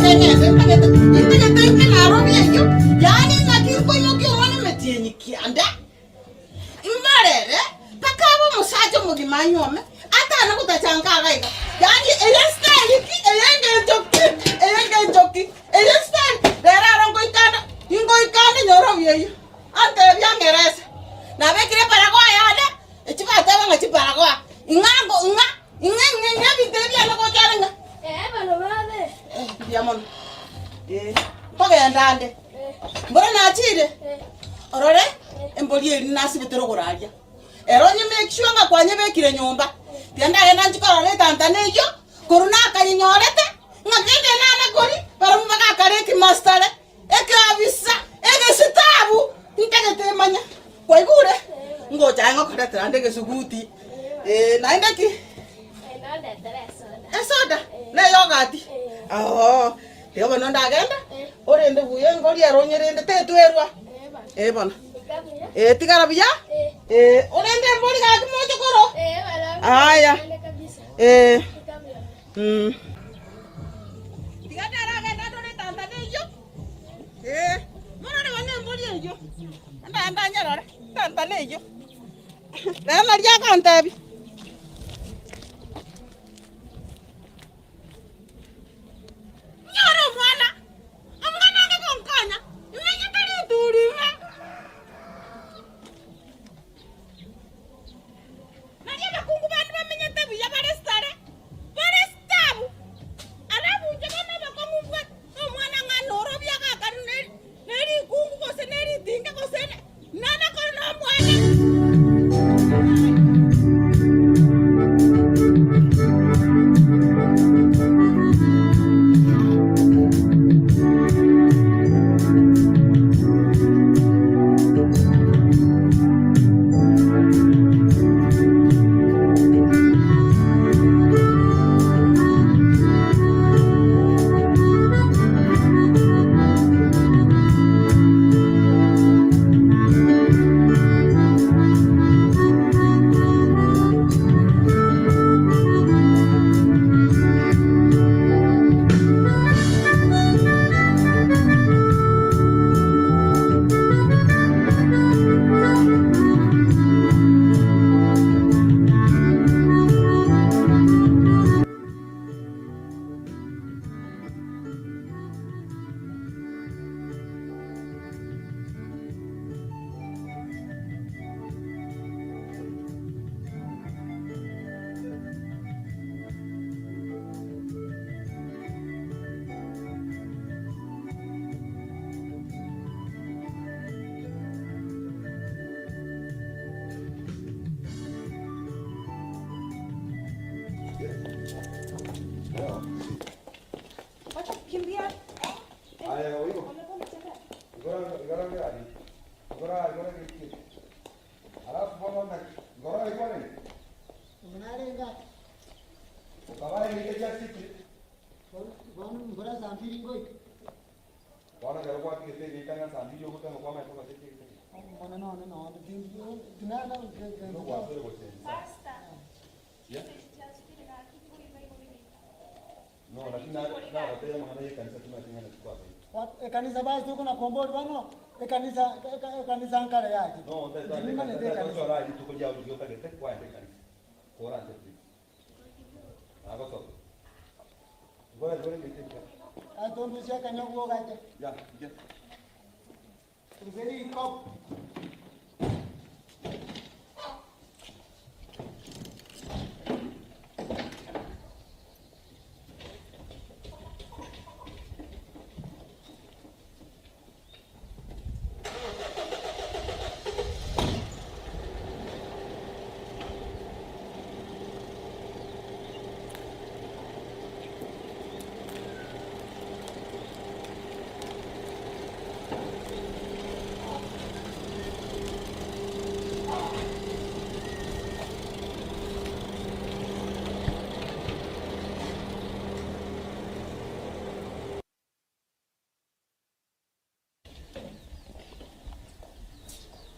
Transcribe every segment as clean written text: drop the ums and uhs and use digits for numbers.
Mpaka ng'ende, ntagete, intagete inke Nairobi eyio, yaani ng'aki nkoimokia omwana emetienyi kianda, mbarere, mpaka abe omosacha omogima anyuome, atane gotacha nka iga iga. Yaani eye style ki, eye engencho ki, eye engencho ki, eye style, rero aro ngoikande, ingoikande Nyorobi eyio, antebia ang'erese, nabekire ebaragoa yane, echi bateba ng'a chibaragoa, ing'a ngo ing'a. Ing'e, ing'e, ing'e ebinto ebi biane gocha are ng'a. Ee, bono babe. Eh, mbuya mono. Eh, nkogenda ande. Mboro nachire. Orore, embori eri nasibete rogoro aria. Ero onye make sure ng'a kwanyebekire nyomba. Tiga ndagenda nchie korora etantana eyio, korwa nakanyenyorete, ng'a kende nane kori, barabwo bagakara ekimastare, ekeabisa, egesitabu, ntagete emanye. Kwaigure? Ngocha aye ngokoretera ande egesuguti. Eh, naende ki? Esoda? Na eyogati? Oo, tiga bono ndagenda, orende buya engori ero onyerende tetwerwa. Eh bono. Eh, tigara buya. Eh, orende embori gaki mochokoro. Aya. Eh. Mm. Tiga ndaragenda ndore etantana eyio. Eh, morore bono embori eyio. Ndagenda nyerore, etantana eyio. Rero nario agontebia. Nyore omwana, omwana onde gonkonya, imenyete rituri ime. Nario abakungu bande bamenyete buya bare sare, bare sitabu, alafu inche bono obokong'u mbwate, omwana ng'a norobia agakani ne rikungu gose ne ritinge gose ne. Nana kore nomwana. Ekanisa basi tokona kombori bono ekanisa ekanisa nkare yake. Nimanete ekanisa. Atondusia akanyogo gake. Very cop.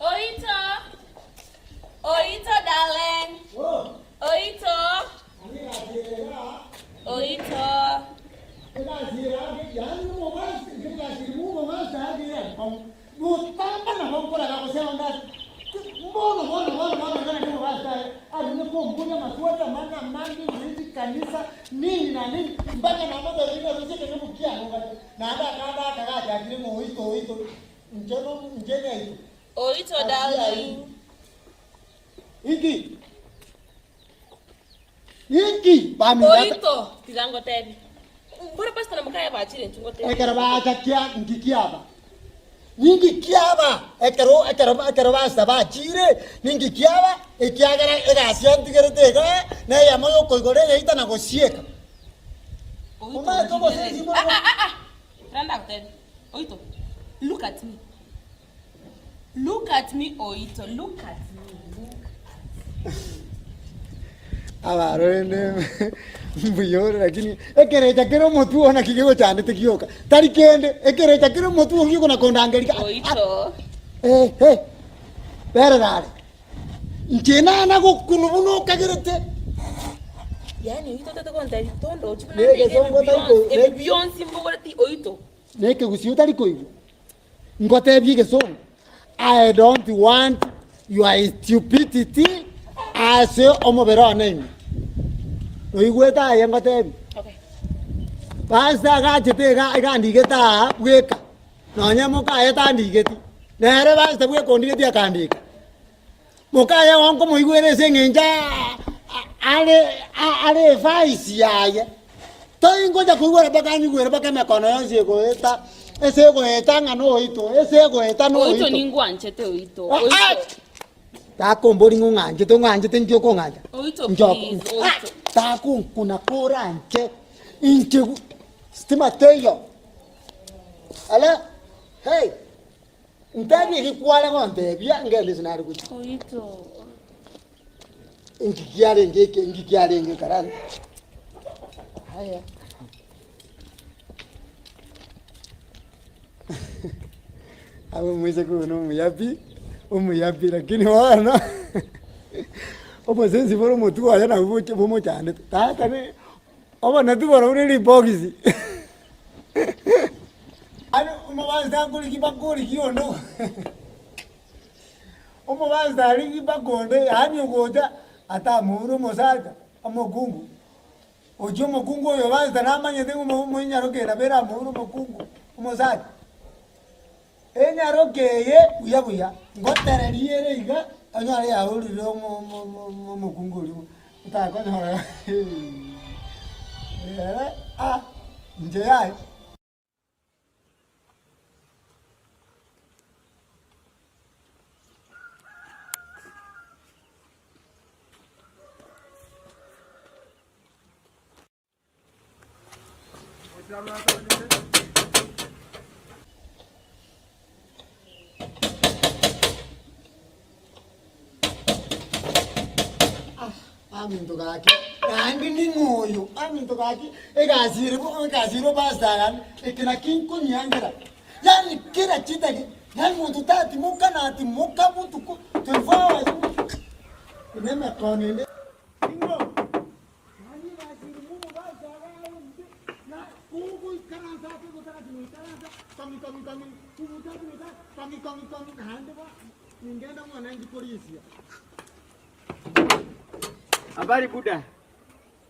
Oito. Oito, darling. Oito. Oito. Egasi yaani omobasi egasi mumobasi age yankong gotamba nabo nkoraga gose onde mbono bono bono bono ngana ni mobasi arine kombunya maswata mana mangi hizi kanisa nini na nini mpaka na moto ile rusike ni mukia ngo na ada kada kaga jagire mo ito ito njeno njene ito. Oito darling. Iki iki bami Oito tigango tebi. Mbora pastor na mukaya bachire nchungo tebi. Ekero bacha kia nkikiaba. Ningikiaba ekero ekero ekero basta bachire ningikiaba ekiagera egasi yantigerete iga na eyamo yokoigora egeita na gosieka. Omae togose simo. Ah ah ah. Randa tebi. Oito. Look at me. Look at me, Oito. Look at me. Look at me. Abarorende mbuyore lakini ekerecha kero motu ona kigego chandete gioka tari kende ekerecha kero motu giko na kondangerika. Oito. Eh eh bere dare nchena na gokunu buno kagerete. Yani Oito tete konta tondo uchibuna Nege songo taiko Beyonce mbogoreti Oito. Neke gusi utari koigu ngotebie gesongo. I don't want your stupidity ase omobere one ime. Oigwete aye ngotebi. Okay. Pastor agachete iga igandigete aa bweka. Nonye mokaye tandigeti. Nere pastor bweka ondigeti akandika. Mokaye wanko moigwere ase eng'encho are are advice yaye. Toingocha koigwera mpaka anyigwere mpaka emekono yonsi egoeta ase egoeta ng'a noito ase egoeta Oito noito. ningwanchete Oito. Ah, ah! Oito. Takombori ng'ong'anchete ong'anchete nki okong'ancha. Oito Njoko. please. Ah, Oito. takunkuna koranche inche stima teyo. Ala hey ntabie gikware gontebia ngende sinari guchi. Oito. Inki kiarenge eke inki kiarenge karani. Haya. Abo mwise kuno omuyapi omuyapi lakini bono omosensi bore omotwe oye nabwo bomochandete tata ne oboneti boro bore ribogisi. Ano omobansi akoriki bakoriki ondo omobansi ariki bakonde yaani ogocha atamure omosacha omokungu ochia omokungu oyo bansi namanyete ng'a omonyaroke bera amure omokungu omosacha enyaroke eye buya buya ngotereria ere iga onyore yaurire omokungu oria otakonyora ere ah inche yaye. Aminto gaki naende ning'oyo aminto gaki egasire egasire pastor eke naki nkonyangera yaani kera chitaki yaani monto tatimoka natimoka botuko 24 hours nemekono ende ing'o yaani egasire momo pastor na kogoikaransa ase gotaratimoikaransa kongi kongi kongi kubutatimoka kongi kongi kongi naende bo ningenda mwana ngikorisia. Habari buda.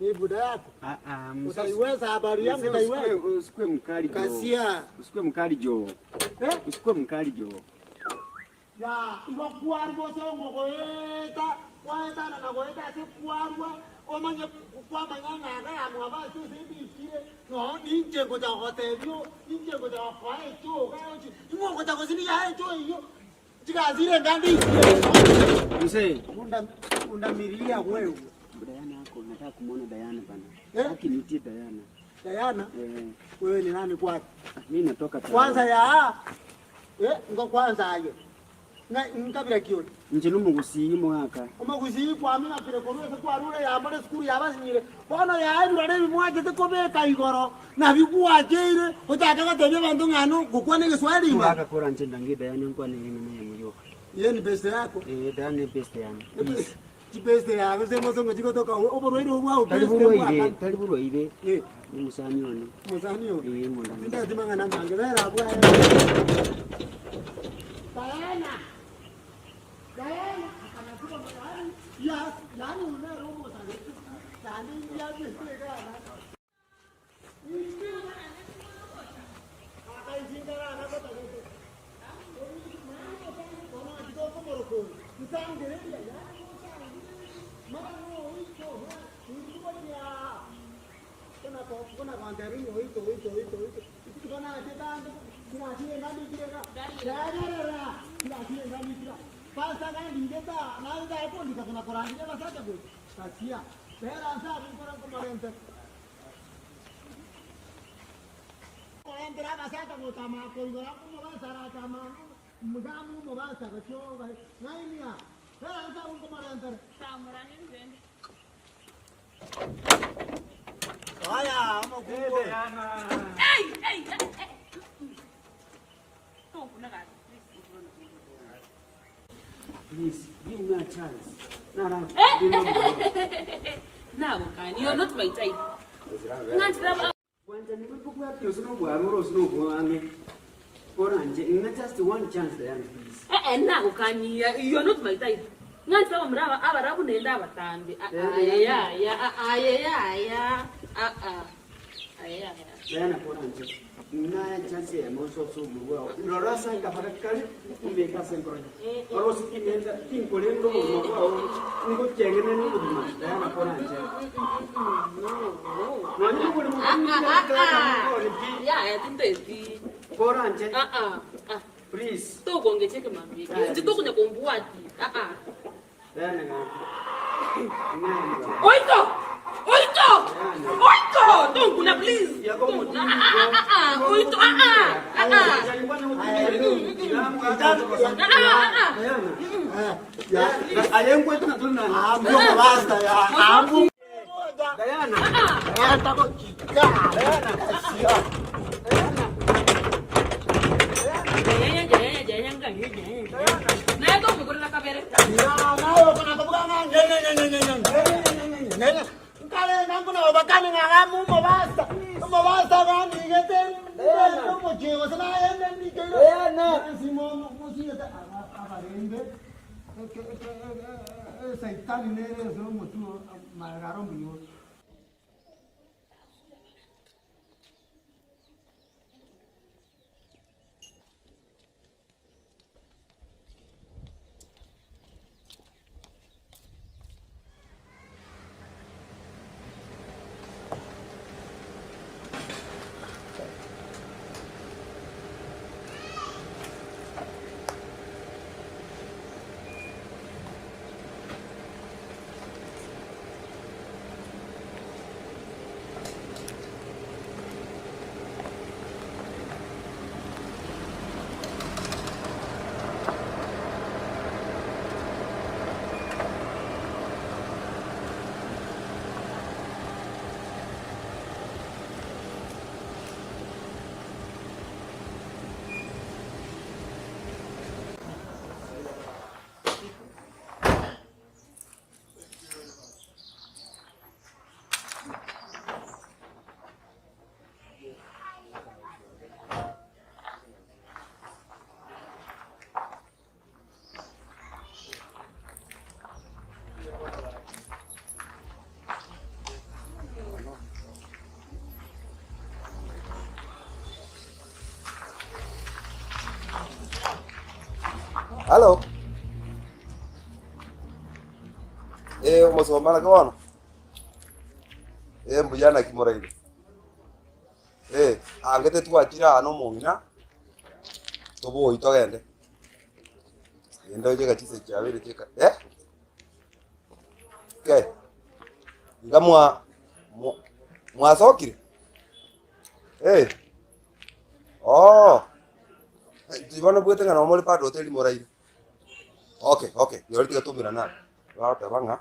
Ni buda yako. Ah ah, Utaiweza habari yangu utaiweza. Usikue mkali jo. Kasia. Usikue mkali jo. Eh? Usikue mkali jo. Ya, igo kwarwa songo goeta, kwaeta na goeta se kwarwa, omanye kwamanya ng'aga ya mwaba se se bikire. No, ninje goja gotebio, ninje goja kwa echo, gaochi. Ingo goja gosini ya echo iyo. Chikazire ngandi. Mzee, Undamiria wewe. Diana yako nataka kumuona Diana bana. Eh? Haki niitie Diana. Diana, Eh, wewe ni nani kwake? mimi natoka Taraba. Kwanza ya ngo kwanza aye. Na nkabira kioni. Nje n'umugusiyi mwaka. Omugusiyi kwami ng'akire korwa ase kwarure yambare esukuru yabasinyire bono yaebirore ebimwachete kobeka igoro nabigwacheire ochake gotebia abanto ng'a no gokwana egeswahili ima. Mwaka kora nje ndangi Diana nkwa ni mimi mwenyewe. Iye ni beste yako. Eh, Diana ni best yani. Please. Chibeste yago se mosongo chigotoka oborwaire obwao. Tari burwaire, tari burwaire. Ni musani one. Musani yo. Eh, mono. Ndati mangana mange vera bwa. Diana. Diana, akanakuwa mwana. Ya, yani una robo sana. Tani ya beste kana. Hey, hey, hey. Please, give me a chance. Nara. Now, can you're not my type. Kwanza nilipokuwa hapo usino bwa roro usino bwa Bora nje, nina just one chance Diana, please. Eh, now can you're not my type. Ngantira bamuraba abarabu nenda abatambi. Ya ya ya ya. Ah ah. Ya. Diana bora nje. Nina chance ya moso so mwa. Rora sa ngafara kali kumeka senkronya. Oro sikinenda tinkole ndo mwa. Ngo chengene ni kuduma. Diana bora nje. No, no. Nani ko mo Ya, ya tinteti. Bora nje. Ah ah. Ah. Please. Tokonge cheke mambiki. Nditokunya kombuati. Ah ah. Diana ngaphi. Oito! Oito! Oito! Tonkuna please. Tonkuna. Ah ah ah. Oito ah ah. Ah ah. Halo. Eh, umusomana kono. Eh, mbuyana kimoraire. Eh, angete twachira ano mong'ina. Toboi togende. Endo cheka chise chabere cheka. Eh? Okay. Ngamwa mwasokire. Eh. Oh. Tibona bwete ngana omori bado hoteli moraire. Okay, okay. Yori tiga tumira na. Wao tabanga.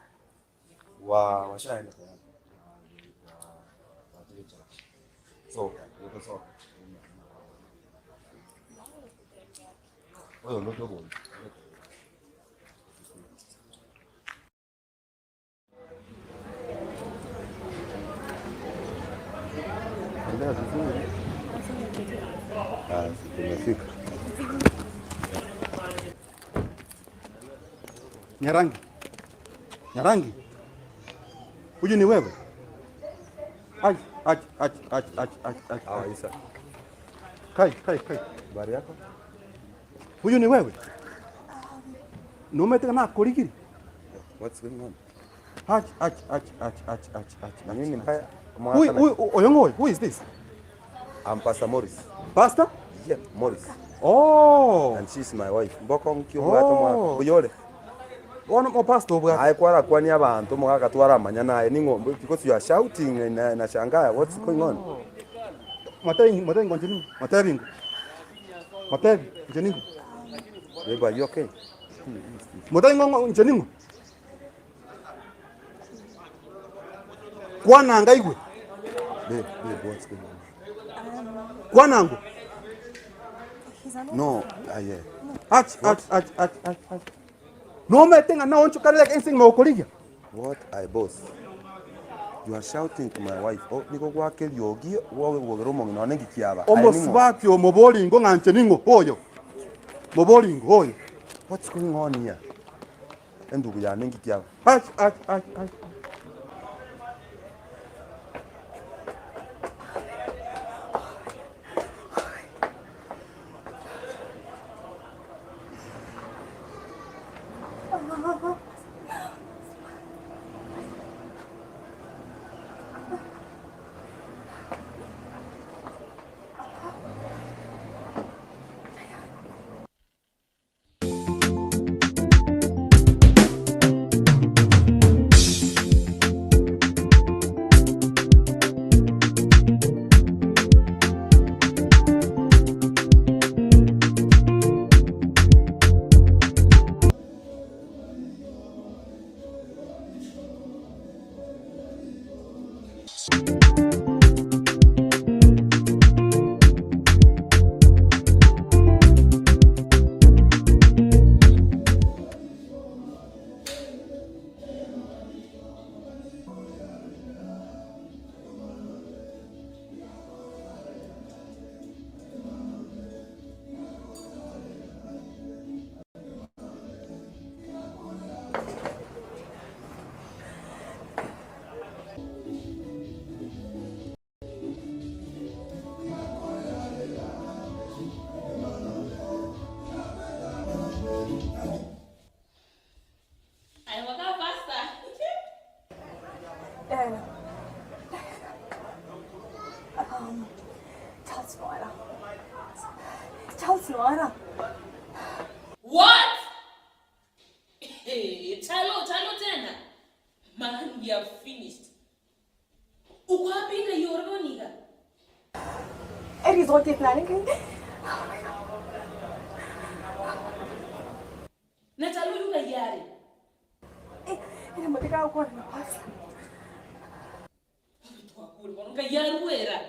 Wa washaenda tayari. So, so. Oyo ndo dogo. Tembea vizuri. Ah, tumefika. Nyarangi. Nyarangi. Huyu ni wewe? Ai, ai, ai, ai, ai, ai, ai. Ah, Isa. Kai, kai, kai. Habari yako? Huyu ni wewe? Numeteka na kurigiri. What's going on? Ach, ach, ach, ach, ach, ach, ach. Nini mbaya? Who, who, Oyongo, who is this? I'm Pastor Morris. Pastor? Yeah, Morris. Oh. And she's my wife. Mboko nkio bwato mwa buyole. Ono mo pastor bwa. Aye kwara kwani abantu mugaka twaramanya naye ningo because you are shouting na na shangaa what's going on? Matebi, matebi ngonjeni. Matebi ngo. Matebi njeni ngo. Babe, are you okay? Matebi ngo njeni ngo. Kwananga igwe. Babe, babe, what's going on? Kwanango. No, yeah. Ach, ach, ach, ach, ach, ach. No me tenga na oncho kale like anything mo. What I boss? You are shouting to my wife. Oh, niko gwake riogi wowe wogero mo ngina nengi kiaba. Omosubati omobolingo ng'anche ningo oyo. Mobolingo oyo. What's going on here? Endugu ya nengi kiaba. Ach, ach, ach, ach. Charles Noara. Charles Noara. What? Hey, Chalo, Chalo tena. Man, we are finished. Uko wapi na hiyo Veronica? Resort planning. Oh my God. Na Chalo yuka yari. Eh, ina matika uko na pasta. Veronica yaruera.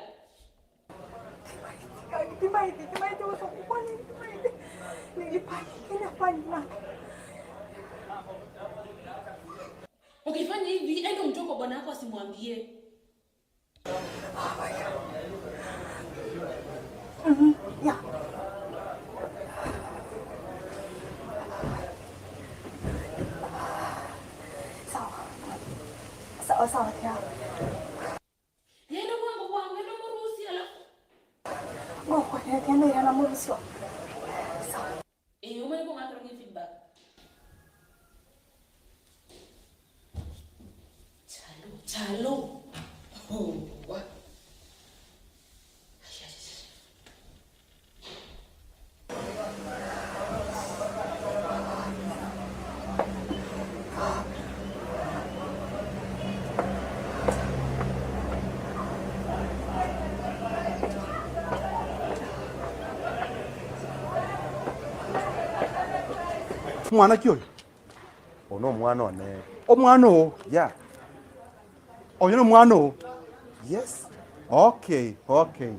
Ukifanya hivi ende mtoko bwana wako asimwambie. Oh my God. Yeah. Sawa. Sawa sawa yeah. Yenda mwangu kwangu enda murusi alafu. Ngoko nenda yana murusi. Sawa. Eh, umene kwa ngakro feedback. Chalo, chalo. Oh, wa. Mwana ki oyo? Ono omwana one. Omwana oo? Yeah. Oyo nomwana oo? Yes. Okay, okay.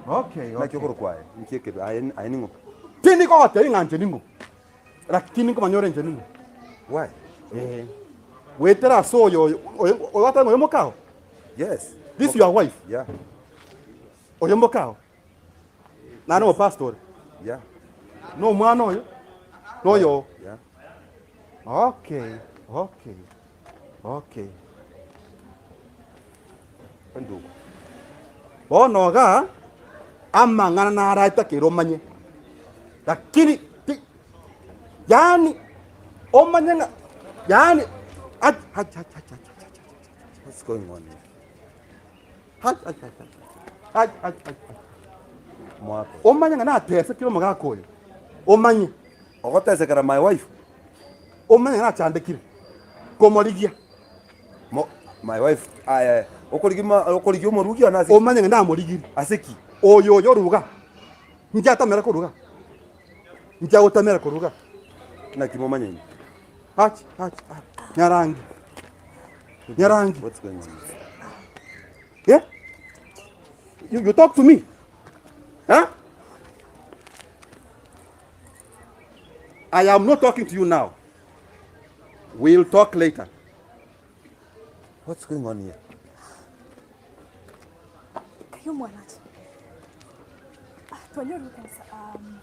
Okay, okay. Naki okoro kwaye. Nki ekebe aye aye ningo. Tindi kogotebia ng'a inche ning'o. Lakini nkomanyora inche ning'o. Why? Eh. Wetera ase oyo oyo oyo oyo mokao? Yes. This your wife? Yeah. Oyo mbokao? Nare omopastor ore? Yeah. Na omwana oyo? Noyo oo? Yeah. Okay, okay, okay. Endugu. Bono igaa, amang'ana naraetakeire omanye, lakini ti yaani omanye ng'a yaani achi achi achi achi achi achi achi achi. What's going on here? Achi achi achi achi achi achi achi achi. Mwako. Omanye ng'a natesekire omogaka oyo, omanye. Ogotesekera my wife. Omanye ng'a nachandekire komorigia. Mo, my wife aye okorigia ma okorigia omorugi one ase Omanye ng'a namorigirie. Ase ki? Oyo oyo oruga, inche atamera koruga, inche agotamera koruga. Naki momanyaine? Achi achi achi nyarangi, nyarangi. What's going on here? Eh? You talk to me? Huh? I am not talking to you now. We'll talk later. What's going on here? Kayo mwana ache. Ah, twanyorire kanisa. Um,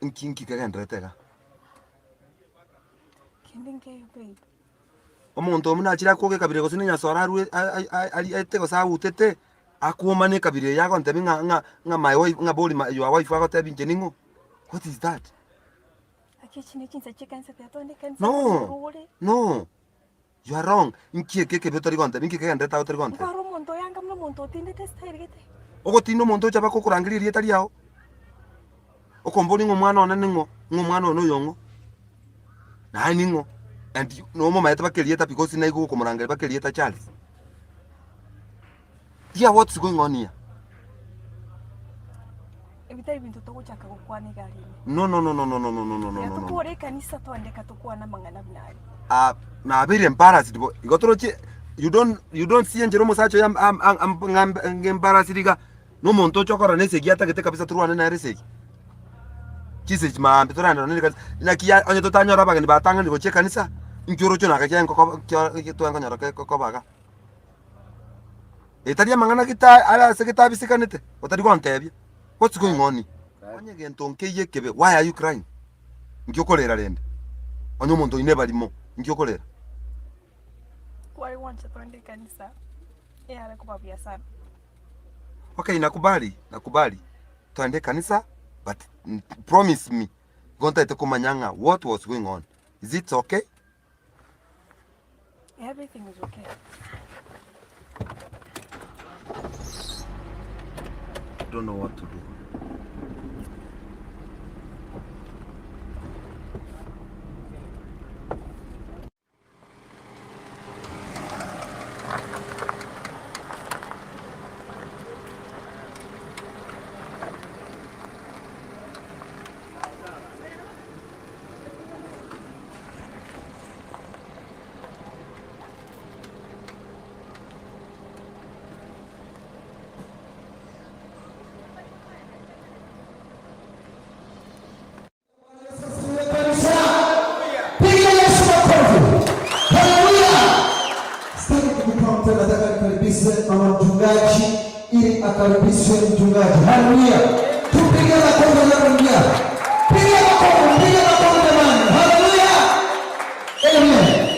Nki nki kegenderete iga? Kende nkeiyo babe. Omonto omo nachire akwoge ekabira gose nenyasore arwe ariete gose agutete, akwomane ekabira eye agontebia ng'a ng'a ng'a my wife ng'a bori my your wife agotebi inche ning'o? What is that? Gaki echi ne chinsa chi'ekanisa tiga togende ekanisa No, tokore. no, you are wrong. Nki eke ekebe otari gontebia, nki kegenderete agwo otari gontebia? Nkware omonto oyanga buna omonto otindete estyle gete. Ogotinda omonto ocha mpaka okorangeria erieta riao, okomboria ng'a omwana one ning'o, ng'a omwana one oyo ng'o, naye ning'o, and nomomaete mpaka erieta because naigwa gokomorangeria mpaka erieta Charles. Dear what's going on here? Ebi tari binto togochaka gokwana iga aria ime. No no no no no no no no no no Tiga no no. tokore ekanisa twandeka tokwane amang'ana buna aria. Ah, nabeire embarrassed bo, igo toroche you don't you don't see enchera omosacha oyo am- am- am- am- ng'ambe ng'embarrassire iga, na omonto ocha okorora na esegi atagete kabisa torwane nere esegi. Chisegi maambia torande nonye na ekanisa, naki ya onye totanyora abageni batang'anire gochia ekanisa, inki oroche naka kiaye nkokoba kio twakonyora koba iga. Etari amang'ana gete are ase gete abisikanete, otari gontebia, what's going on here? Onye gento nkeiyo ekebe, why are you crying? Nki okorera rende? Onye omonto oino ebarimo, nki okorera? Kware gwancha twende ekanisa eyare koba buya sana. Okay, nakubali, nakubali twende ekanisa but promise me igo ntagete komanya ng'a what was going on, is it okay? Everything is okay. Don't know what to do. Piga Yesu makofi. Haleluya. Sitaki kukupa mtu, nataka nikaribishe mama mchungaji ili akaribishe mchungaji. Haleluya. Tupige makofi yanapoingia. Piga makofi, piga makofi jamani. Haleluya. Amen.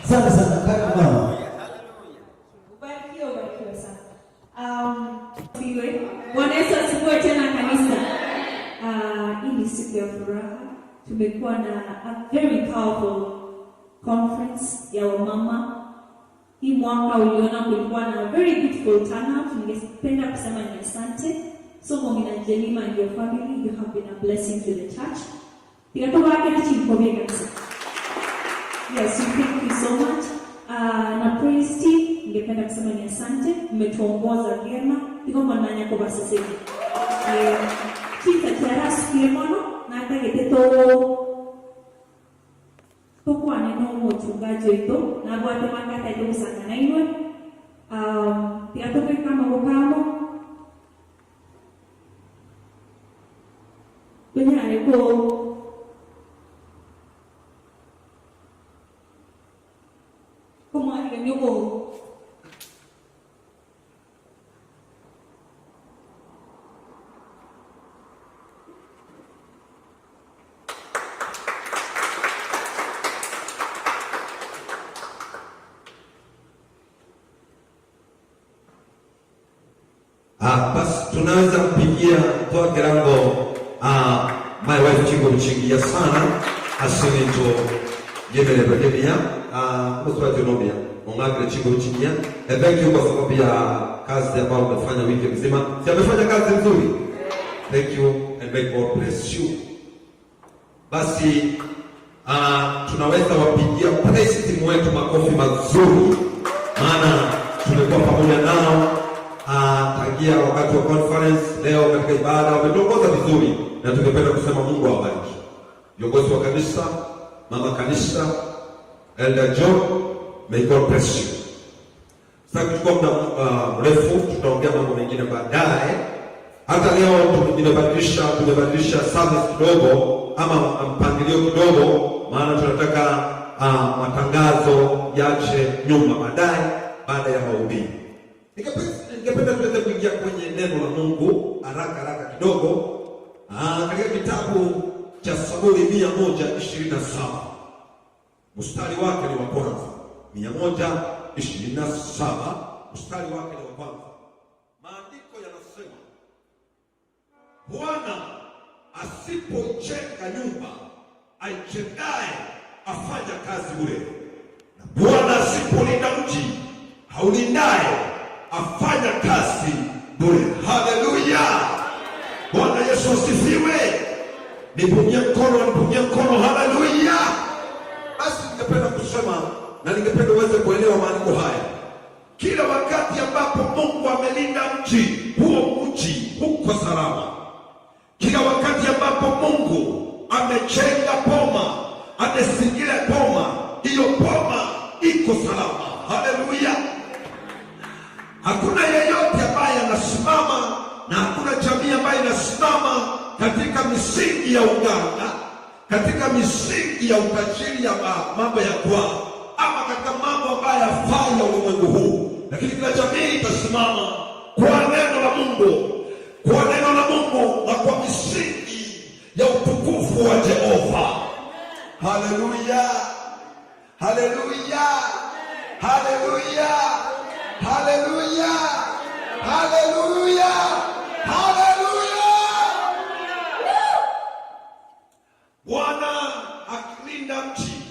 Asante sana karibu mama. Ubarikiwe, ubarikiwe sana. Siwe. Bwana Yesu asifiwe tena kanisa. Hii ni siku ya furaha. Tumekuwa na a very powerful conference ya wamama. Hii mwaka uliona kulikuwa na very beautiful turnout. Ningependa kusema ni asante. So Momina Jelima and your family, you have been a blessing to the church. Tikatoka wake chikobie kabisa. Yes, we thank you so much. Na praise team, ningependa kusema ni asante, mmetuongoza vyema. Iko mwananya kwa basi Chita kiarasi mono na tagete to tukwane. one nomochungaji oito, nabwate omwaka ataete gosanga nainwe. Tiga tobeke amaboko amo, tonyare ko komoarigania obo Basi tunaweza kupigia toa kirango my wife Chingo mchingia sana asinito yemele bademia mswati nomia ongakile Chingo mchingia. And thank you kwa sababu ya kazi ambayo umefanya wiki mzima. Si amefanya kazi nzuri? Thank you and may God bless you. Basi tunaweza wapigia praise team wetu makofi mazuri, maana tumekuwa pamoja nao tangia wakati wa conference. Leo katika ibada wametuongoza vizuri, na tungependa kusema Mungu awabariki viongozi wa kanisa, mama kanisa, Elder John, may God bless you. Sitaki kuchukua muda mrefu, tutaongea mambo mengine baadaye. Hata leo tumebadilisha service kidogo ama mpangilio kidogo, maana tunataka matangazo yache nyuma baadaye, baada ya mahubiri. Ningependa tuweze kuingia kwenye neno la Mungu haraka haraka kidogo. Katika kitabu cha Zaburi 127 mstari wake ni wa kwanza. 127 mstari wake ni wa kwanza. Maandiko yanasema, Bwana asipoijenga nyumba, aijengaye afanya kazi bure, na Bwana asipolinda mji, haulindaye afanya kazi bure. Haleluya! Bwana Yesu asifiwe. Nipungie mkono, nipungie mkono. Haleluya! Basi ningependa kusema na ningependa uweze kuelewa maandiko haya. Kila wakati ambapo Mungu amelinda mji, huo mji uko salama. Kila wakati ambapo Mungu amejenga boma, amezingira boma, hiyo boma iko salama. Haleluya! Hakuna yeyote ambaye anasimama na hakuna jamii ambayo inasimama katika misingi ya uganga, katika misingi ya utajiri ya mambo ya kwao, ama katika mambo ambayo yafai ya ulimwengu huu, lakini kila jamii itasimama kwa neno la Mungu, kwa neno la Mungu na kwa misingi ya utukufu wa Jehova. Haleluya, haleluya, haleluya, haleluya, haleluya, haleluya. Bwana akilinda mji,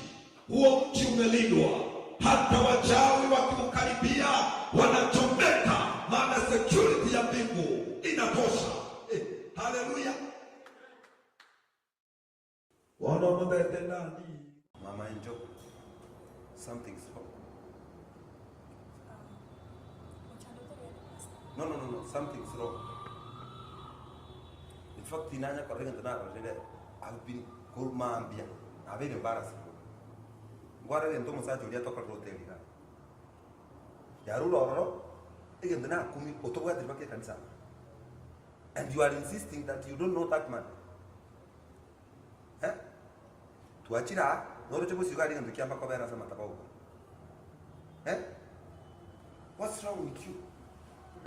huo mji umelindwa. Hata wachawi wakiukaribia wanachomeka, maana security ya mbingu inatosha. Haleluya. Mama Enjo, something's wrong. No, no, no, no, something's wrong. In fact, inanya kwa renga tena rede. I've been kurmambia. I've been embarrassed. Ngware rento musacha uria toka hoteli na. Yarura ororo egento na kumi otobwatiri bake kanisa. And you are insisting that you don't know that man. Eh? Tuachira noroche busiga ari ngento kiamba kobera sama tabauko. Eh? What's wrong with you?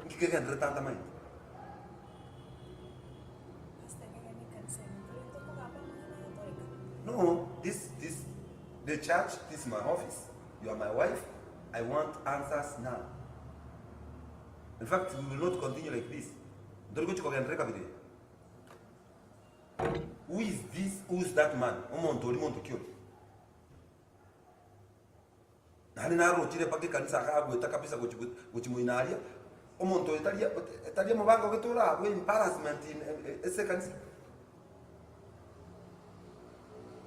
Ngikegendre tanta mind. No, this, the church, this is my office. You are my wife. I want answers now. In fact, we will not continue like this. Who is this? Who is that man? Omonto, omonto kyo. Nani narochire pake kanisa akagweta kabisa gochimuinaria. Omonto etaria etaria mubango getura we embarrassment in ese kanisa.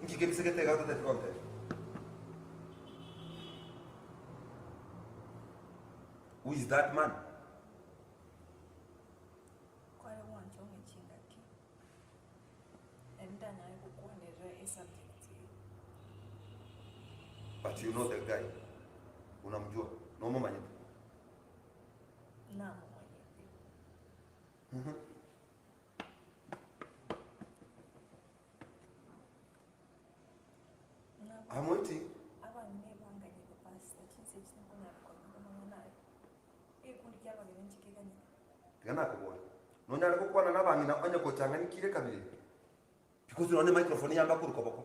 Ngike bisekete gato te konte. Who is that man? Kwale wancho ngechingaki. Enda naye kukuonerera e subject. But you know the guy. Unamjua? Nomomanyete? Namomanyete. I'm waiting. Abang'ina ebanganyete pastor chinsa echi tinkonyara korora amang'ana aye. Egekundi kia abageni nchi keganyete. Tiga nakobora. Nonyare gokwana na abang'ina onye kochanganikire kabere. Because none microphone yamba korwa koboko.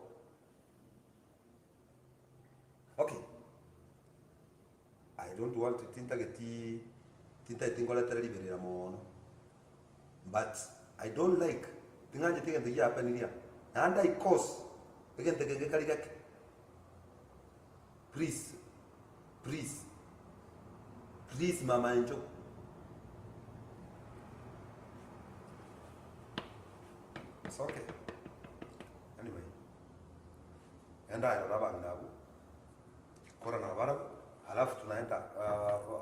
Okay. I don't want to tintageti tintageti ngoretere riberera mono. But I don't like ting'ancheti egento giapeniria. Naende I cause egento kenge kari gake. Please, please, please mama enjo. It's okay. Anyway. Enda aye abang'ina abwo. Kora nabarabwo alafu tunaenda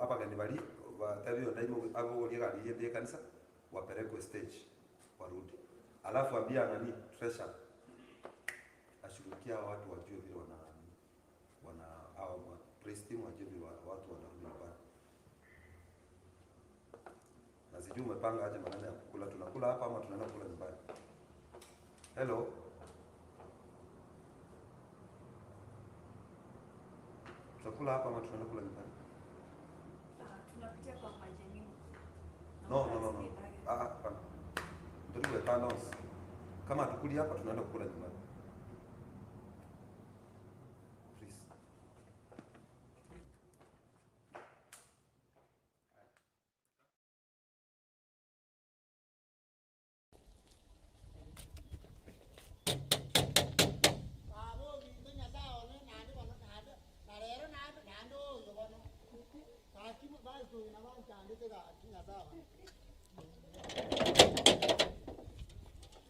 abageni baria batebi onde aimoki abogorie egari eyende ya ekanisa wapelekwe stage warudi. Alafu ambia nani treasure ashughulikia hawa watu wajue vile wana wana hao wa praise team wajue vile watu wanarudi nyumbani. Na sijui umepanga aje maneno ya kukula, tunakula hapa ama tunaenda kukula nyumbani? Hello. Tutakula hapa ama tunaenda kula nyumbani? Tunapitia kwa majani. No, no, no, no. Ah, hapana. Ndio tuwe once. Kama hatukuli hapa tunaenda kukula nyumbani. Please.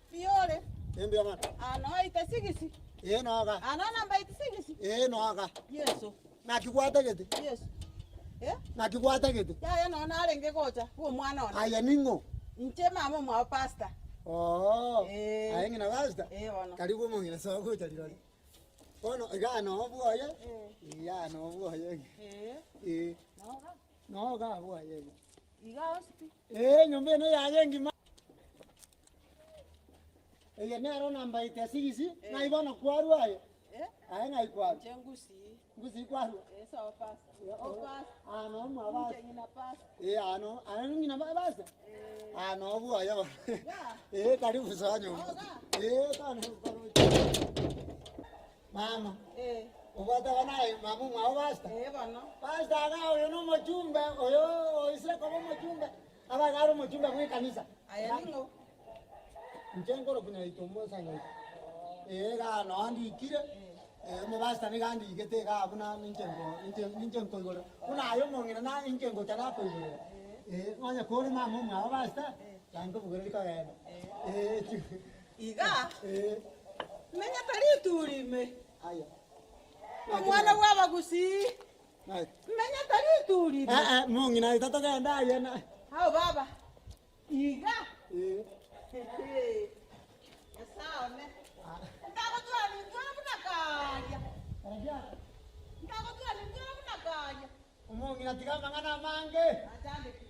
Fiore. Embia mwana. Ano itesigisi. Eh noga. Ano namba itesigisi. Eh noga. Yeso. Nakigwatagete. Yeso. Eh? Nakigwatagete. Yaya no narenge gocha bwo omwana one. Aye ning'o? Inche mama omwabo pastor. Oh. Eh. Aye ng'ina pastor. Eh bono. Karibu omong'ina soa gocha rirori. Bono iga no bwoye. Eh. Iga no bwoye. Eh. Eh. Noga. Noga bwoye. Iga osipi. Eh nyomba eno yaye engima. Eye nero namba itesigisi ng'ai bono kwarwa aye. Eh? Aye ng'ai kwarwa. Inche ngusi. Ngusi kwarwa. Eh sawa pastor. O pastor. Ano mwabasa. Inche ng'ina pastor. Eh ano, ano ng'ina basa. Eh. Ano bwoye bono. Ya. Eh karibu soa nyomba. Oga. Eh tano karibu. Mama. Eh. Obwate bono aye mama omwabo pastor. Eh bono. Pastor iga oyo na omochumbe oyo oisire koba omochumbe abe iga are omochumbe bwa ekanisa. Aye ning'o? Inche nkoroku nyaito omosa nyaito. Eh iga noo ndikire eh omopastor niga andikete iga buna ninche nko ninche ninche nkoigora buna aye omong'ina na inche ngocha nakoigorera. Eh onye kore mama omwabo pastor yankobugera rikogenda. Eh Iga. Eh Menya tari ime. Aya. Omwana bwa abagusii. Naye. Menya tari ime. Eh eh mong'ina ito togenda aye na. Hao baba. Iga. Eh. Nyasaye one. Ndagotwara nintwara buna karia. Ndagotwara nintwara buna karia. Omong'ina tiga amang'ana amange. Achandeke.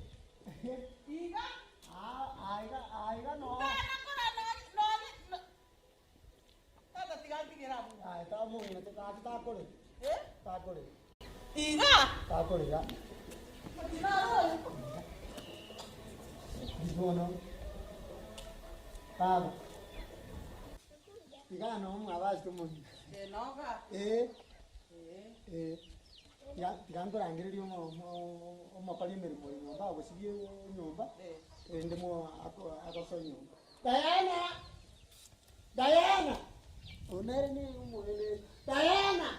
Iga. Ah, aiga aiga no. Ntanakora nori nori. Tata tiga ntigera abwo. Aye ta omong'ina tokati takore. Eh? Takore. Iga. Takore ya. Bono. Baba. Iga no mwabasi omong'ina. Eh noga. Eh. Eh. Eh. Ya tiga nkorangereria omokori emeremo nyomba agosibie nyomba. Eh. Erinde mo agosoa nyomba. Diana! Diana! Onere ni omogeni. Diana!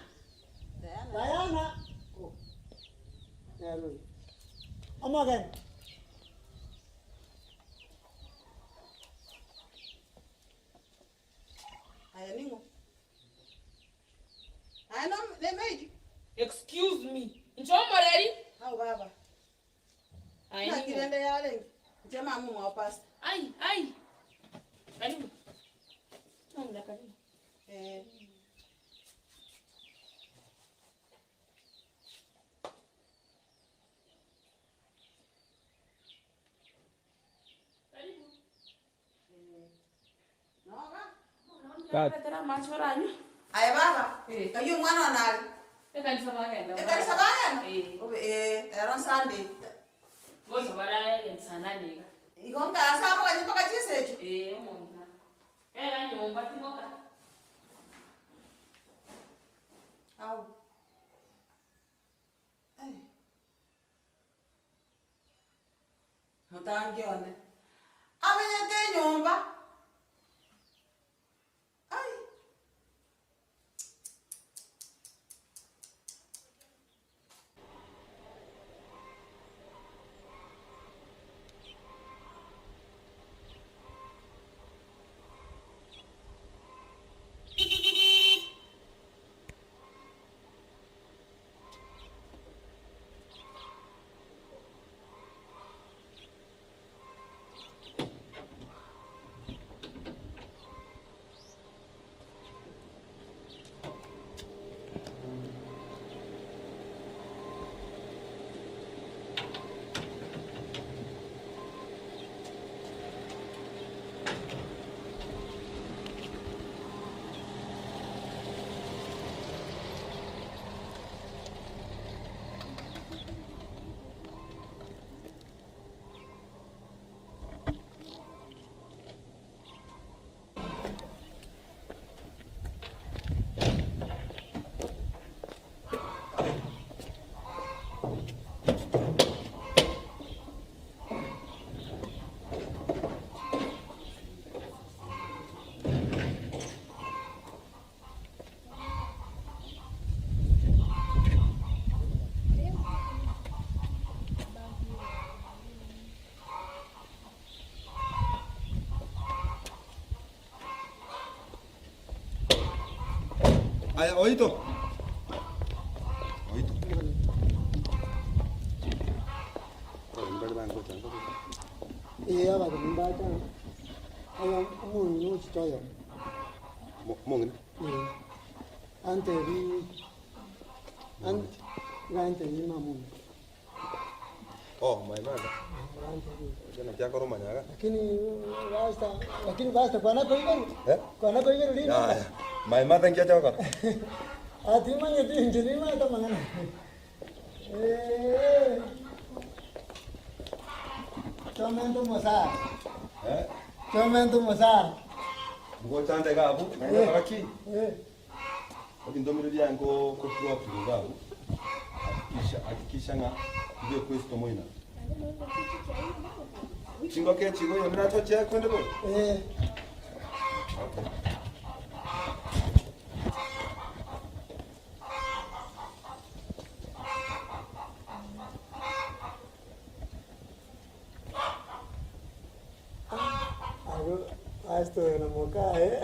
Diana. Diana! Oh. Nero. Omogeni. Aye ning'o? Aye no ne maid. Excuse me. Ncho omoreri? Hao baba. Aye ning'o? Naki rende yarenge. Inche mama omwabo pastor. Ai, ai. Karibu. Nonda karibu. Eh. Naretera amache oranywe. Aye baba, Eh. aywo omwana one are? Ekanisa bagenda. Ekanisa bagenda? Eh. Obe eh, ero Sunday. Gocha barae saa nane iga. Igo nkaase aboganye mpaka chinsa echio? Eh, omong'ina. Ega nyomba timoka. Au. Eh. Motangi one. Amenyete enyomba. Ai. Aya, oito. Oito. Ee, abageni mbacha aya omong'ina ochite oyomo. Omong'ina? Ee, antebi an- gantebi mama. Oh, my mother. Gantebi. Jana kiakoro manyaga. Lakini basta, lakini basta kwana koiberu. Eh? Kwana koiberu rino. Ya, ya. My mother ngiacha wakora. Atimanyeti inche nimanyete amang'ana. Eh. Chomento mosara. Eh? Chomento mosara. Ngochande iga abwo, naende gaki. Eh. Ebinto mbire biaye nko ko drop iga abwo. Hakikisha hakikisha ng'a mbe Kristo moina. Chingoke chigo yomina toche kwende bo. Eh. Okay. Algo, ah, esto de la moca, ¿eh?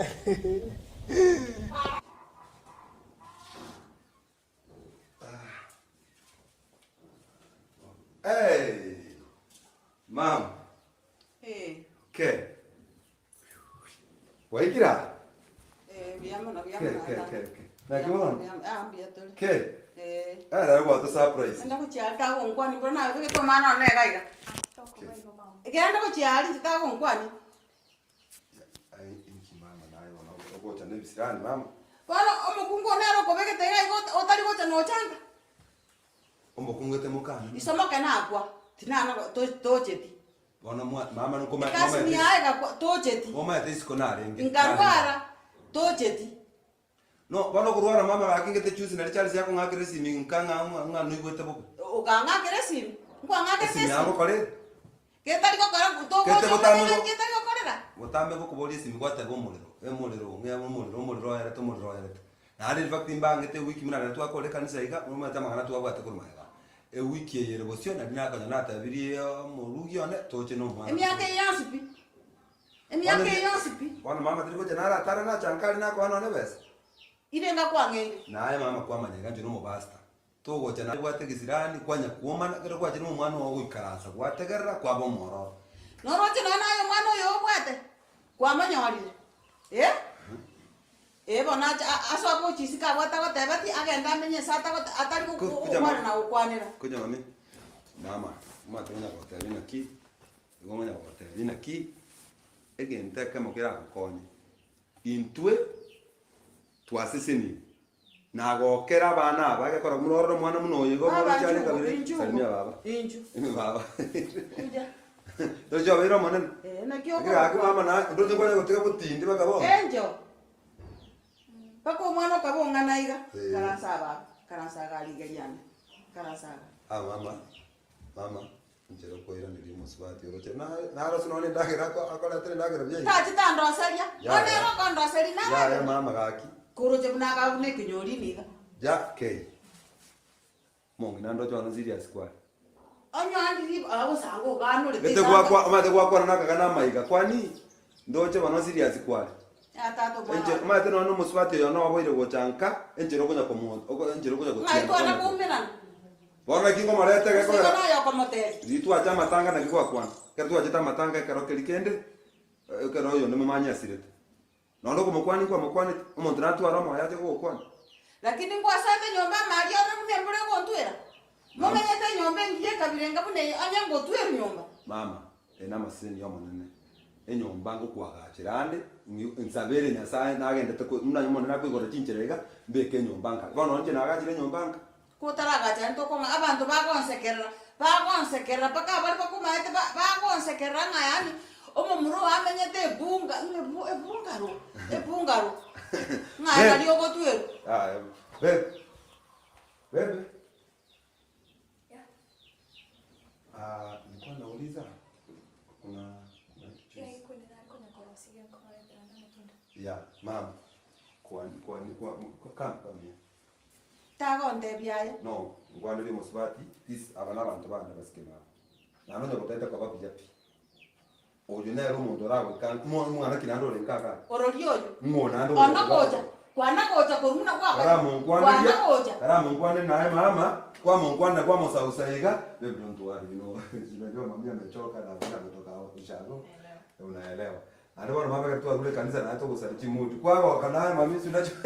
Hey! Mom. Eh. Ke. Waikira? Eh, mbuya mono, mbuya Ke, mono. ke, ke, ke. Naki bono? Ah, mbuya tore. Ke. Eh. Ara gwata surprise. Enda gochia tagonkwani bro nabegete omwana one iga iga. Genda gochia aria inche tagonkwani. Ai, inki mama naye bono ogocha na ebisirani mama. Bono omokungu one nere okobegete iga iga otari gocha nochanga. Omokungu ete mokana. Iso moke nakwa, tinana tocheti. Bono mwa mama nokoma Egasi niaye egakwa tocheti. Omaete isiko narenge. Nkarwara tocheti. No, bono okorwara mama gaki ngete chusi nari Charles yakong'akera esimi nka ng'a ng'a noigwete bobe. Okang'akera esimi? Nkwang'akerete Esimi esimi? yagokorire. Getari gokora Kete togocha gotame omanyete go- getari gokorera. Gotame gokoboria esimi gwateba omorero, emorero ng'a omorero omorero oerete omorero oerete. Naende in fact mbangete ewiki buna riria twakora ekanisa iga, omanyete amang'ana twabwate korwa magega. Ewiki eye ere bosio nari nakonya natebirie omorugi one toche na omwana. Emiaka eye yonsi pi. Emiaka eye yonsi pi. Bono mama tari gocha naratare nachanka aria nakoa nonye ebesa. Ire ngakwang'eire. Naye mama kwamanya iga inche nomopastor. Togocha nabwate egesirani kwanya kwomana ekero gwachire nomwana oo goikaransa gwategerera kwaba omwororo. Noroche nonya naye omwana oyo obwate kwamonyorire eh? Eh bono ache ase ogochia isiko abwo atagoteba ti agende amenye ase atagote atari gokwana na gokwanera. Konya mami, mama, omanyete konya gotebia naki, igo ngonya gogotebia naki, egento ekemo keragokonye, intwe. Twaseseni. Nagokera abana aba agekora buna ororo omwana buna oyo igo Baba, buna chiare njugo, kabere. njugo. Salimia baba. Inju. Baba. Kuja. Ndoche obeire omonene. Eh, naki Lakini gaki okorokwa. mama na ndoche nkwanya gotiga botindi baka bono. Enjo. Mpaka omwana okaba ong'ana iga. Eh. Karansa aba, karansa iga rigeria ane. Karansa iga. Ah mama. Mama. Nchero koiraneria omosubati oroche. Na narose nonye endagera akoretire endagera buya iga. Tachi tandoseria. Ya, Bono ya. ero okondoseria Ya ya naragera. mama gaki. Koroche buna akabuna ekenyori niga. Ja K. Mong'ina ndoche bono serious kware. Onye agosanga oganorete Gete gwakwa omanyete gwakwana nakagana amaiga kwani ndoche bono serious kware. Tata omwana Enche one. omanyete nonye omosubati oyo noboire gocha nka enchera okonya komo enchera okonya Ng'ai gotiena twana konya. koumerana. Bono naki ngomorete Gose gekogera igo noyo okomotebia. Riria twacha amatanga naki gwakwana. Ekero twachete amatanga ekero keria kende ekero oyonde momanye asirete. Nonya okomokwania nkwamokwaneti, omonto natware omoyo ache gogokwania. Lakini ngwasaete nyomba amari ore buna embura egontwera? Momenyete enyomba engiya ekabira enga buna eye, onye ngotwerwa nyomba? Mama, eye namaseseni y'Omonene, enyomba ngokoagachera ande, nsabere Nyasaye nagendete ko buna Omonene akoigora chinchera iga, mbeke enyomba nka. Bono inche nagachire enyomba nka. Kotaragacha ntokong'a abanto bagonsekerera, bagonsekerera mpaka abare bakomaete ba bagonsekerera ng'a yaani omomura oyo amenyete ebunga ng'a ebu ebungaro ebungaro ng'a Babe. nari ogotwerwa. Yaya, babe, babe. Yeah. Ah, nilikuwa nauliza kuna kuna Yeah, juice. iko nina alikuwa nakorosia kwa randa matunda. Yeah, mama. Kwa kwa kwa kwa come here. Tagontebia aye. No, ngwanere mosubati, this aba nabanto bande basike nabo. Naende onye gotaete koba buya pi. Oyo nere omonto oragoika omwana ki naende ore nka iga. Orori oyo. Ng'o naende Kwana ogocha gocha, kwana gocha korwa buna gwakora. Karamonkwaneria, Kwana gocha. karamonkwaneria naye mama, kwamonkwanera kwamosausa iga, babe don't worry, you know, unajua mami amechoka na vile ametoka ushago. Unaelewa. Naende bono mama ekero twarure ekanisa naye togosari chimutu. Kwagoka naye mami si unajua.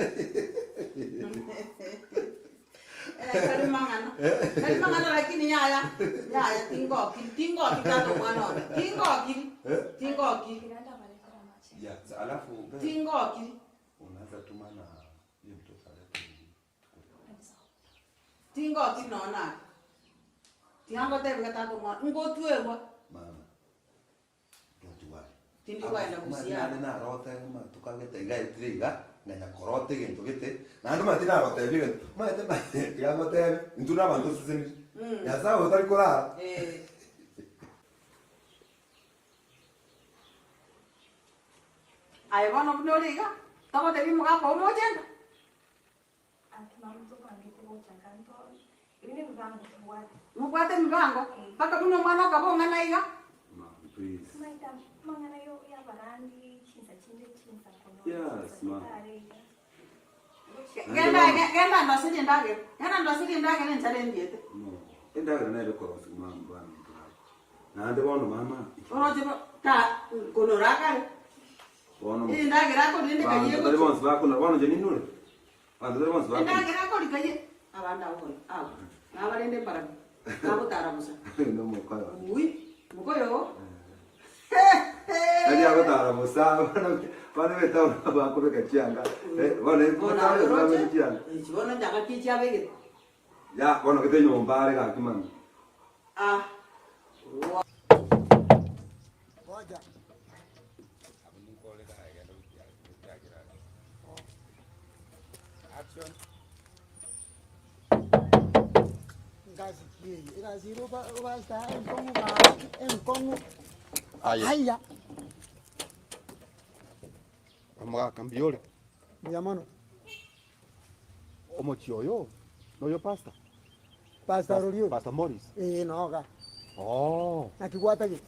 Eh, tari mang'ana. Tari mang'ana lakini yaya, yaya tingokiri, tingokiri tata omwana one. Tingokiri, tingokiri. Kiranda baletera amache. Yeah, alafu babe, Tingokiri. unaweza tuma na hiyo mtoto alete Tingokiri nonya nake. Tiga ngotebi tata omwana, ngotwerwa. Mama, don't worry. Tindi kwenda Omanyete gosiara. naende narote amatuko agete iga aetire iga, nganya korota egento gete, naende omanyete nagotebia egento, omanyete tiga ngotebi, intwe na abanto oseseniri. Nyasaye oyo tari korara. Eh. Aye bono buna ore iga, togotebia omogaka oo mochenda. Mobwate emibango, mpaka buna omwana okaba ong'ana iga. Genda genda ndoserie endagera, genda ndoserie endagera enchara endiete. Oroche bo ta nkonora akare. Endagera akorire ndekaye Endagera akorire kaye. Abande abwo bono, abwo, nabarende mbarabwo, nagotara bosa. Ui, mokoyo oo. Nari agotara bosa, abana be etown bakobeka chianga, bono Bono etown aye oroche, bakobeka chianga. echi bono nchanga ki chiabegete. Ya, bono gete nyomba are gaki mani. Ah. Ngoja. Ngasi ki eye, egasi ere obasa enkong'u gaki, enkong'u. Aye. Haiya. Omogaka mbuya ore. Mbuya mono. Omochie oyo noyo pastor? Pastor oria oyo? Pastor Morris? Ee noga. Oo. Naki gwatagete?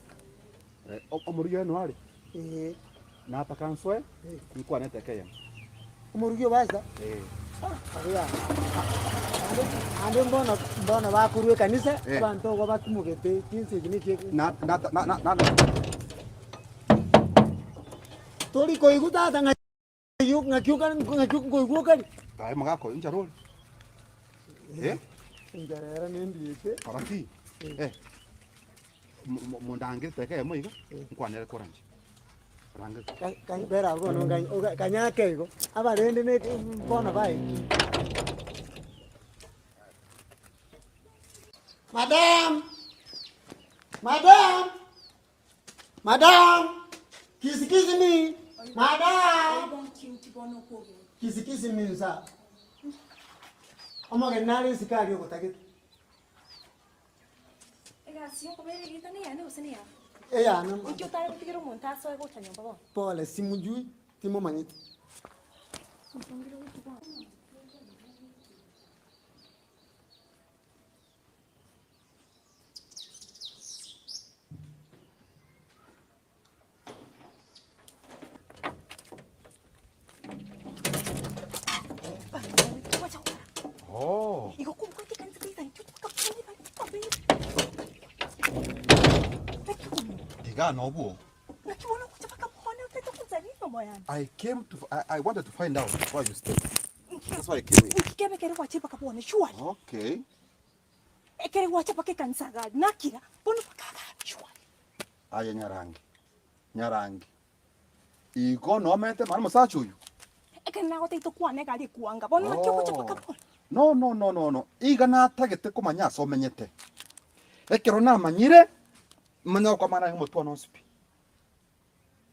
Omorugi oye noare? Ee. Nataka nsoe Eh. nkwane eteka eyemo. Omorugi o pastor? Ee. Ah, oya. Ande ande mbono mbono bakorwa ekanisa Eh. abanto igo batimogete chinsa echi naki Na na na na na Tori koigwa tata ng'a ng'aki okare ng'aki nkoigwa okare. Aye mogaka oyo nchara ore? Eh? Enchara ere nendiete. Kora ki? Eh. Mondangere eteka eyemo iga, nkwanere kora inche. Bera abwo bono kanya ake igo, abarende ne bono baekirie. Madam! Madam! Madam! Kisi kisi me! Madam! Kisi kisi me nsa. Omogeni nare isiko aria ogotagete. Egasi yokobera egento neyane gose neyao? Eyane. Inki otare gotigera omonto asoe gocha nyomba bono? Pole, simujui, timomanyeti. Oh. Tiga nobwo. I came to I wanted to find out why you stay. That's why I came here. Okay. Aye Nyarangi. Nyarangi. Igo nomete mara mosacha oyo. Ekero nagotebia tokwane egari ekwanga, bono naki ogocha mpaka bono? No, no, no, no, no. Iga natagete komanya ase omenyete. Ekero namanyire, manya gokwamana aye omotwe one onsi pi.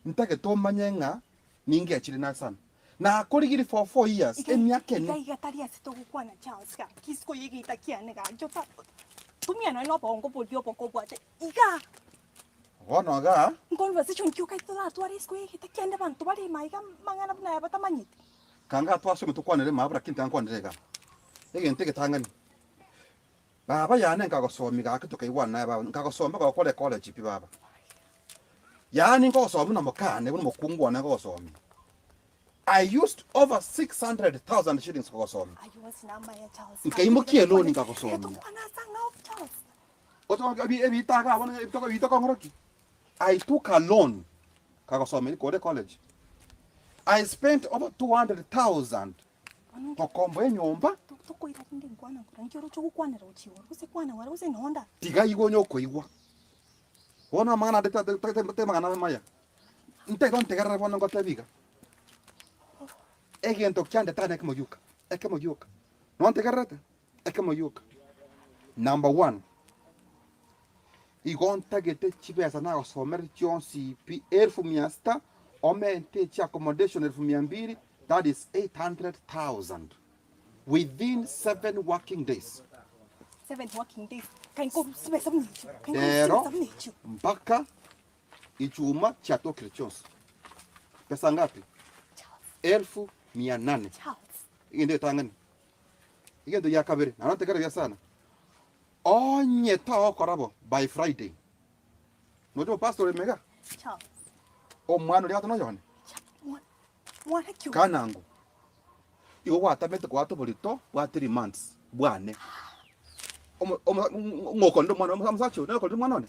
Ntagete omanye ng'a ningechire naye sana. Nakorigirie for 4 years, Iga emiaka iga ene. iga tari ase togokwana Charles gaki, isiko y'egeita kiane gaki ota tumia nonya na obongo boria oboke obwate igaa. Bono igaa. Nconversation ki okaete toratware isiko y'egeita kiane abanto bare ime aiga amang'ana buna aya batamanyeti. Kanga twasome tokwanere mabra lakini tiga nkwanere iga. Egento egetang'ani, baba yane nkagosomia gaki tokaigwana naye baba, nkagosomia gokora ecollege pi baba. Yaani nkogosomia buna mokane buna omokungu one nkogosomia. I used over 600,000 shillings kogosomia. Ayio onsi namaya Charles. Nkaimokia eloni nkagosomia. Tokwana ase ang'ao Charles. Ebita iga bono ebita okong'ora ki? I took a loan nkagosomia kore college. I spent over 200,000 gokomboa enyomba. Tokoira rinde nkwana nkora nki oroche ogokwanera gochia igoro gose kwana ng'ora gose nonda. Tiga igwe onye okoigwa. Bono amang'ana ande tari amang'ana abe maya. Ntagete ontegerere bono ngotebi iga, egento kiande tari nekemo gioka, ekemo gioka. Nontegererete? Ekemo gioka. Number one, igo ntagete chibesa nagosomerete chionsi pi elfu mia sita, omente echi accommodation elfu mia mbili, that is 800,000 within 7 working days. 7 working days. Kai nkorwa chibesa buna echio. Kai nkorwa Rero chibesa buna echio. mpaka Ijumaa chiatokire chionsi. Pesa ngapi? 800,000. Charles. Egento egetang'ani. Egento gia kabere, naende ntegerere buya sana. Onye togokora bo by Friday, noche omopastor ore mega, Charles. omwana oria goteba noyone. Mwana ki oyo? Kanango, igo gwatamete koata oborito bwa 3 months bwane. Ng'okorire omwana omosacha oyo, nokorire omwana one.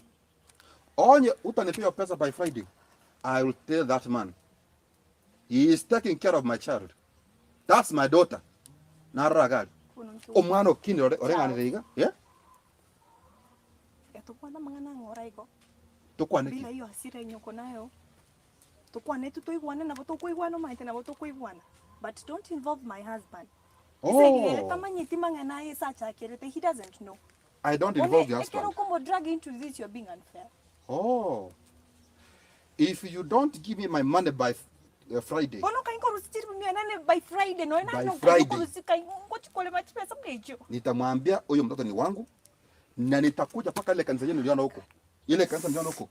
Onye utanipea hiyo pesa by Friday, I will tell that man. He is taking care of my child. That's my daughter. Narora gari. Bono nki Omwana okinire ore oreng'anire iga, yeah? Tokwana amang'ana ang'ora igo. Tokwane Bila ki? hiyo hasira yenye uko nayo. Tokwane tu toigwane nabo tokoigwana omanyete nabo tokoigwana. But don't involve my husband. Ese Oh. tamanyeti mang'ana aye ase achakerete he doesn't know. I don't involve your Ekero husband. okomo drag into this you're being unfair. Oh. If you don't give me my money by Friday, Bono kai nkorusia chilifu 800 by Friday noe By nano Friday. nkorusia kai ngochikorema chibesa buna echio. Nitamwambia huyo mtoto ni wangu na nitakuja mpaka ile kanisa yenu niliona huko. Ile kanisa niliona huko.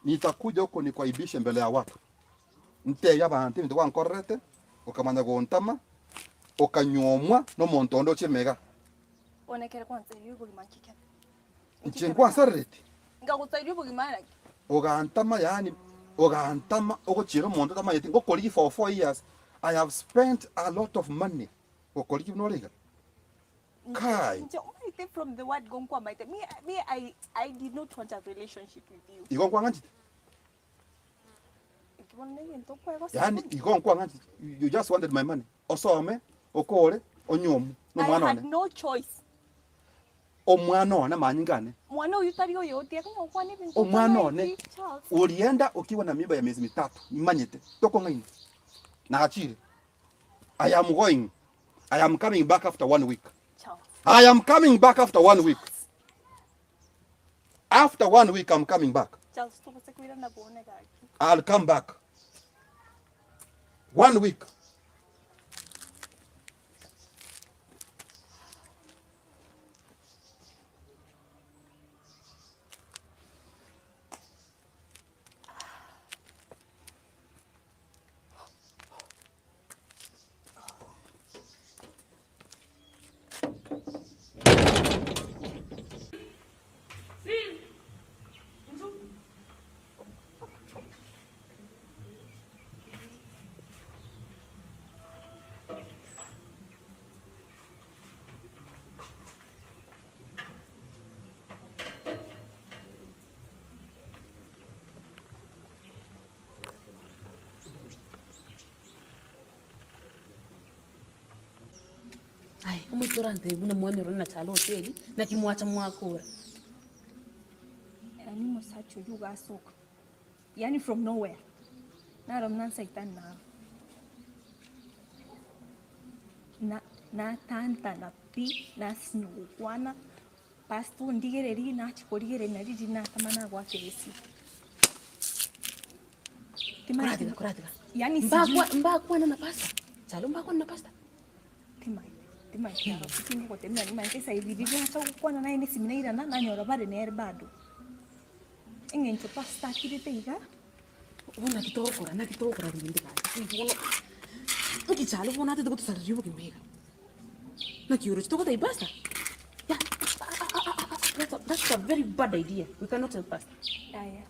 Nitakuja huko nikuaibishe mbele ya watu. Nteya abantu ebinto gwankorerete, okamanya gontama, okanyomwa nomonto onde oche mega. Onekere kwanza eri obogima nkikebe. Inche nkwansarereti. Nkagotsaria obogima naki. Ogantama yaani ogantama ogochiera omonto otamanyeti ngokorigia for 4 years. I have spent a lot of money gokorigia buna ore iga. Kai. Nche omaete from the word go nkwamaete. Me, I did not want a relationship with you. Igo nkwang'anchete? Bono negento okwegosa. Yaani igo nkwang'anchete you just wanted my money. Osome, okore, onyomu I nomwana had one. no choice. Omwana one manyinga ane. Mwana uyu tari oyo tiga konyokwana ebinto Omwana otamaeti, one Charles. Ulienda ukiwa na mimba ya miezi mitatu nimanyete toko ng'aini naachire. I am going. I am coming back after 1 week. Charles. I am coming back after 1 week. After 1 week I'm coming back. Charles, tobase koirana bone gaki. I'll come back. 1 week. Ai, omotorante buna mwanero na chalo hoteli na kimwacha mwakura. Yani musacho yugasoka. Yani from nowhere. Naro mnansa itana. Na na tanta na pi na sinukwana pasto ndigereri na chikorigere na riri na tamana gwa kesi. Kuratiga, kuratiga. Yani Mbakwa mbakwa na pasta. Chalo mbakwa na pasta. Timai. Timai yaro kingo kotemna ni maite sai bibi acha gukwana naye ni siminaira na nanyora bare ne bado. Eng'encho pasta akirete iga. Bona kitokora na kitokora rindi ka. Bono. Nki chalo bona te gotusara ribo kimega. Na kiuro chitoko tai pasta. Yeah. That's a very bad idea. We cannot tell pasta. Aya.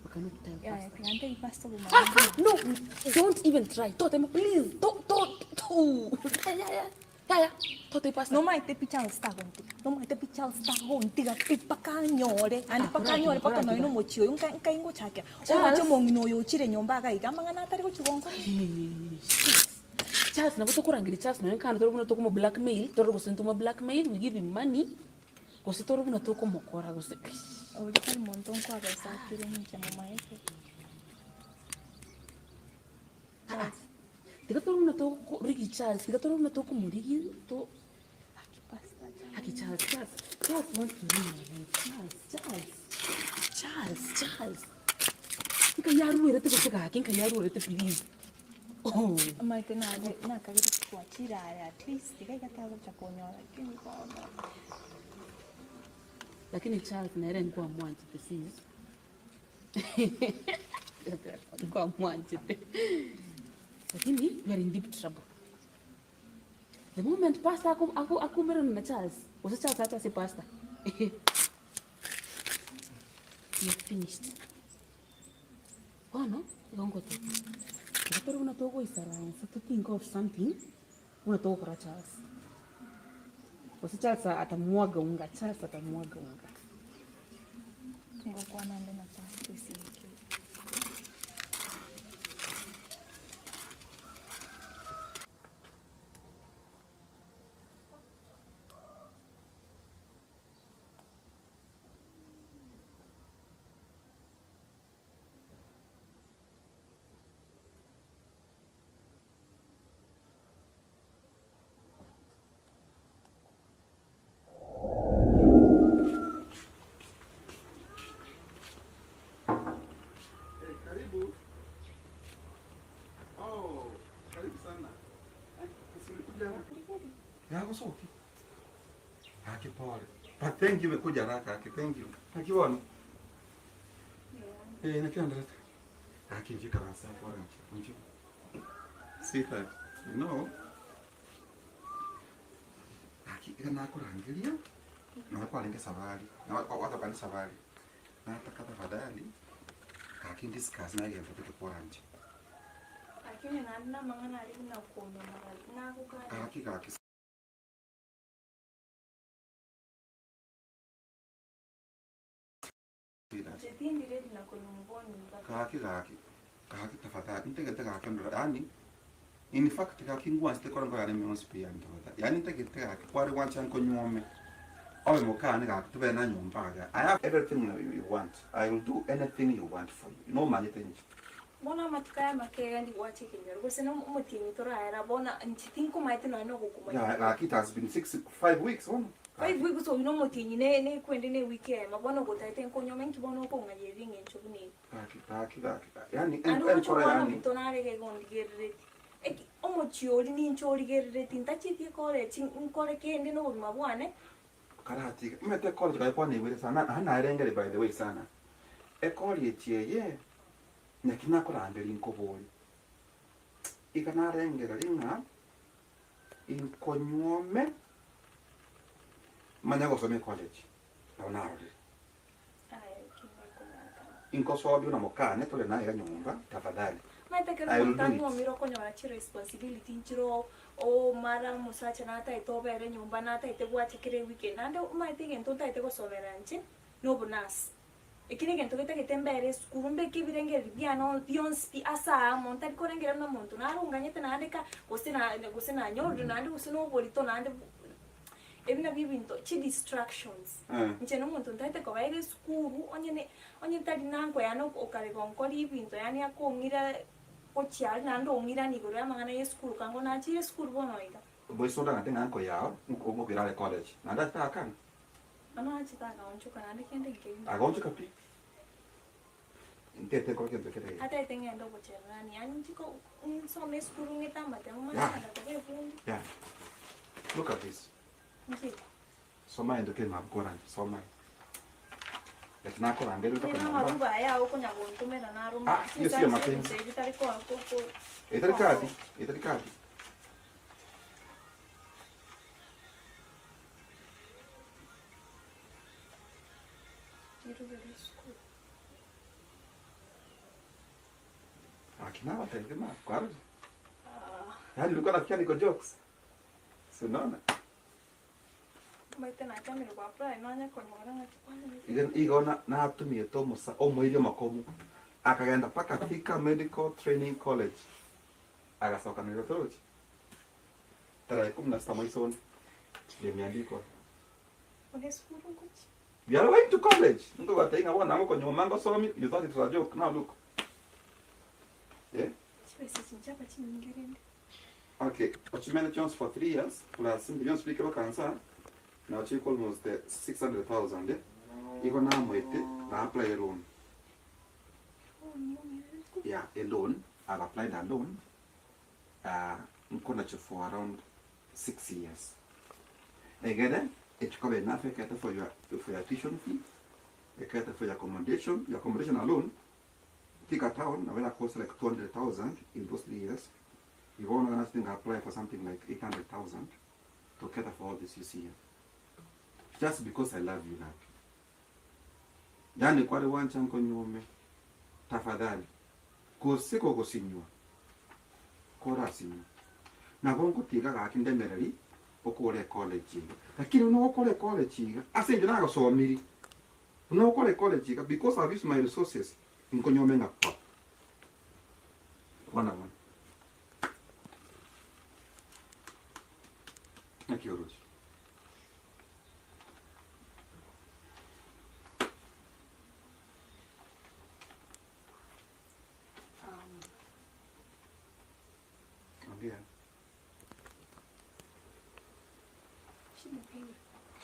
We cannot tell Aya, pasta. tigante pasta buma. Ah, ah, no, don't even try. Totem, please. Don't, don't, don't. Yeah, yeah, yeah. Yeah, yeah. Tote pasta. No maite pi Charles tagonti. No maite pi Charles tagonti ga pi pakanyore. Ani pakanyore paka no ino mochio yunka nka ingo chake. Charles. Omocho mongino yo chire nyomba ga iga mangana atari gochigonko. Charles, na boto kurangiri Charles no nkana toro buno tokumo blackmail, toro gose blackmail, we give him money. Gose toro buno tokumokora gose. Ahorita el montón kwa gasa kire nche mama yake. Tiga toro buno toko rigi Charles, tiga toro buno toko murigi to Aki pasta. Aki Charles, Charles, Charles wants to be my man. Charles, Charles. Charles, Charles. Nka yaru ere te gose ga, nka yaru ere te please. Oh. Maite na na kagire kwa chirare at least tiga gatago chakonyora kini kono. Lakini Charles na ere nkuwa mwanchite sis. Nkuwa mwanchite. Lakini we are in deep trouble. The moment pastor aku aku akumera na Charles, usi Charles acha si pastor. You're finished. Bono, gongo te. Pero una togo isaransa to think of something. Una togo kora Charles. Usi Charles atamwaga unga, Charles atamwaga unga. Ngo kwa nande na pastor si. Karibu. Oh, karibu sana. Usilikuja Yako soki. Haki pole. But thank you umekuja haraka. Haki thank you. Nakiona. Eh, nakiona ndaleta. Haki njika rasa kwa nchi. See that? You know. Haki ika nakurangilia. Na kwa linge safari. Na watu kwa safari. Na nataka tafadhali. Haki discuss na yeye mtoto kwa nchi. Lakini na mangana ali na kono na kukana. Haki haki. Kaki kaki kaki tafadhali ntegete kaki ndo yani in fact kaki ngwa site korango yani mionsi pia tafadhali yani ntegete kaki kwari wancha nko nyuome Obe mukane gakutube na nyumba ga. I have everything you want. I will do anything you want for you. No money thing. Bona matukaya makega ndi wache kinyoro. Gose no mutinyi tora bona nchitinko maite no no gukuma. Yeah, like it has been 6 5 weeks on. 5 weeks so no mutinyi ne ne kwende ne weekend mabona gotaite nkonyo menki bona ko ngayeri ngencho buni. Taki. Yani en kora yani. Tonare ke gondigerereti. Eki omochiori ninchori gerereti ntachiti kore chinkore kende no mabwane. Karati mete college kai kwa ni sana hana erengere by the way sana. E college ye nekina koramberi nkobori. Ikana rengera ringa inkonyuome manya gosome college. Naona rori. Inkosobyo na mokane tole naye ganyumba tafadhali. Maite kero mutani omiro konyora chi responsibility nchiro o mara musacha nata itobere nyumba nata itebwache kire weekend nande maite gento ntaite gosomera nchi no bonus. Ekine gento gete mbere skuru mbeke birengeri biano bionsi asa montari korengera no muntu narunganyete nandeka gose na nyoru nande gose no borito nande ebina bibinto chi distractions. Nche no muntu ntaite kobaire skuru onyene onye tari nanko yano okare gonkori ibinto yani akongira ochiari nando ongira nigoro yamangana ye skuru kango na chi skuru bono iga. Boisoda ngate nanko yao ngobirale college. Nanda taka. Ano achitaka onchuka nande kende ke. Agonchuka pi. Intete ko kende kende. Ata itengendo bocherani yani chiko nsome skuru ngeta matemo mana kobe fundi. Yeah. Look at this. Okay. Soma endo ke mabkora soma. Lekinako rangero to kana. Maruba ya okonya gontumera na ruma. Ah, io sì, ma penso. Etarikati, etarikati. Akina watende ma, guarda. Ah. Yaani ulikuwa nafikia niko jokes. Si unaona? Igo na atumie to musa omoirio makomu akagenda paka Thika Medical Training College agasoka na rotorochi tarehe 16 mwezi limeandikwa. We are going to college. Ndo watainga wana ngo kwenye mango so you thought it was a joke. Now look. Yeah. Okay, Ochimene Jones for 3 years plus millions speaker cancer. Now she almost 600,000. Eh? Iko na mwete na apply a loan. Yeah, a loan. I've applied a loan. Nkona for around 6 years. Again, it cover enough for your tuition fee, it for your accommodation. Your accommodation alone, Thika town, now that costs like 200,000 in those 3 years. You want to apply for something like 800,000 to cater for all this you see here. Just because I love you now. Yani kwari wancha nkonyume tafadhali. Kosiko kosinywa. Kora sinywa. Na bongo tiga gakindemereri okore college. Lakini no okore college ase nje nagasomiri. No okore college because I've used my resources nkonyume ngakwa. Wana wana. Nakioroji. Yeah.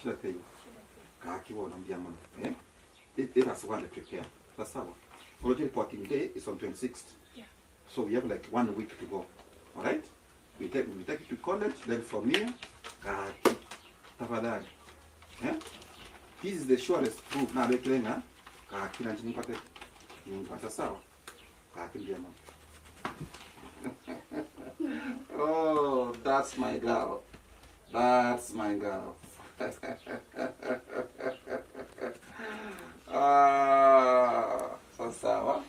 Shida tei. Kaki wo nambia mono. Eh? That's what I prepare. That's how. Project reporting day is on 26th. Yeah. So we have like 1 week to go. All right? We take it to college, then from here, kaki tafadhali. Eh? This is the surest proof na beklenga kaki na nipate. Nipata sawa. Kaki ndia mono. Oh, that's my girl. That's my girl. Ah, so sawa.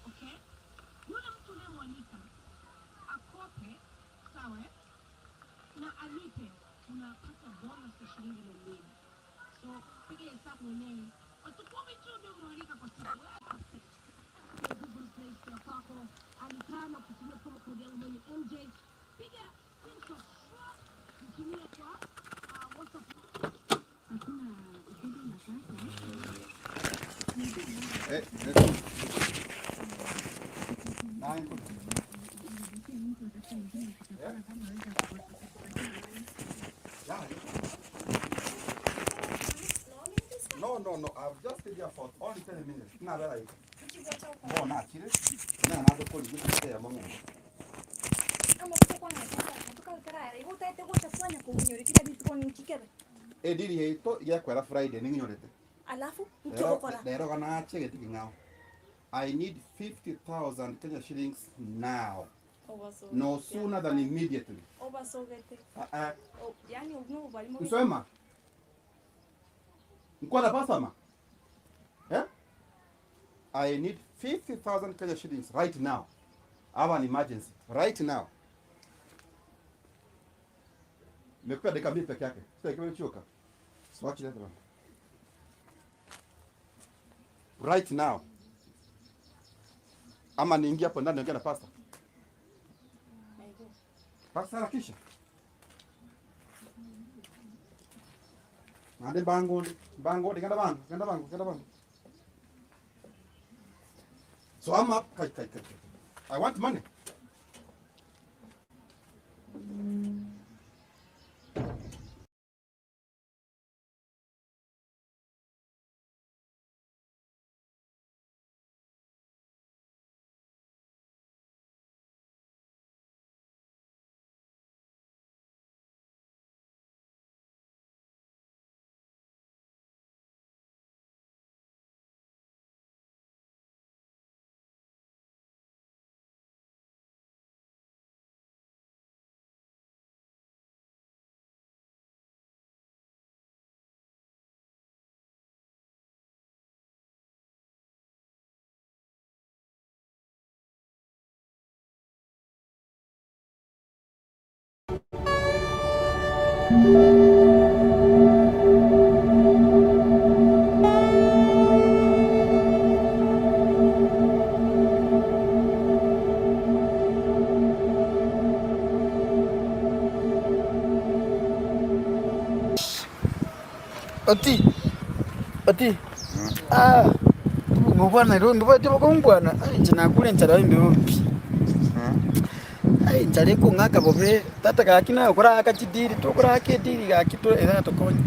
Okay? Yule mtu unayemwalika akope, sawa eh? Na alipe, unapata bonus ya shilingi 200. So piga hesabu mwenyewe, watu 10 tu ndio unawalika kwa siku. Google Play Store kwako, alikana kutumia promo code yangu mwenye MJ, piga screenshot, nitumie kwa WhatsApp. Hakuna upendo na sasa. Eh, eh. Nine. Yeah. No, no, no. I've just stayed here for only 10 minutes. Now that I go na chile. Na na do koli gusi ya mongo. E diri he to ya kwera Friday ninyorete. Alafu nkigokora. Lero kana chege ngao. I need 50,000 Kenya shillings now. No sooner than immediately. Obasogete. Yani Nsema. Nkwala pasama. Eh? I need 50,000 Kenya shillings right now. I have an emergency right now. Nimekupa dakika mbili peke yake. Sasa ikiwa choka. Swatch that one. Right now. Ama niingie hapo ndani niongee na pastor. Pastor harakisha. Nande bango bango ganda bango ganda bango ganda bango. So I'm up. Kai, kai, kai. I want money. Oti. Oti. Ah. Ngubwana ro ndubate bakongwana. Ai nakule nchara imbe pi. Ai nchara kung'aka bobe tata gaki nayo koraka chidiri tokoraka ediri gaki to era tokonya.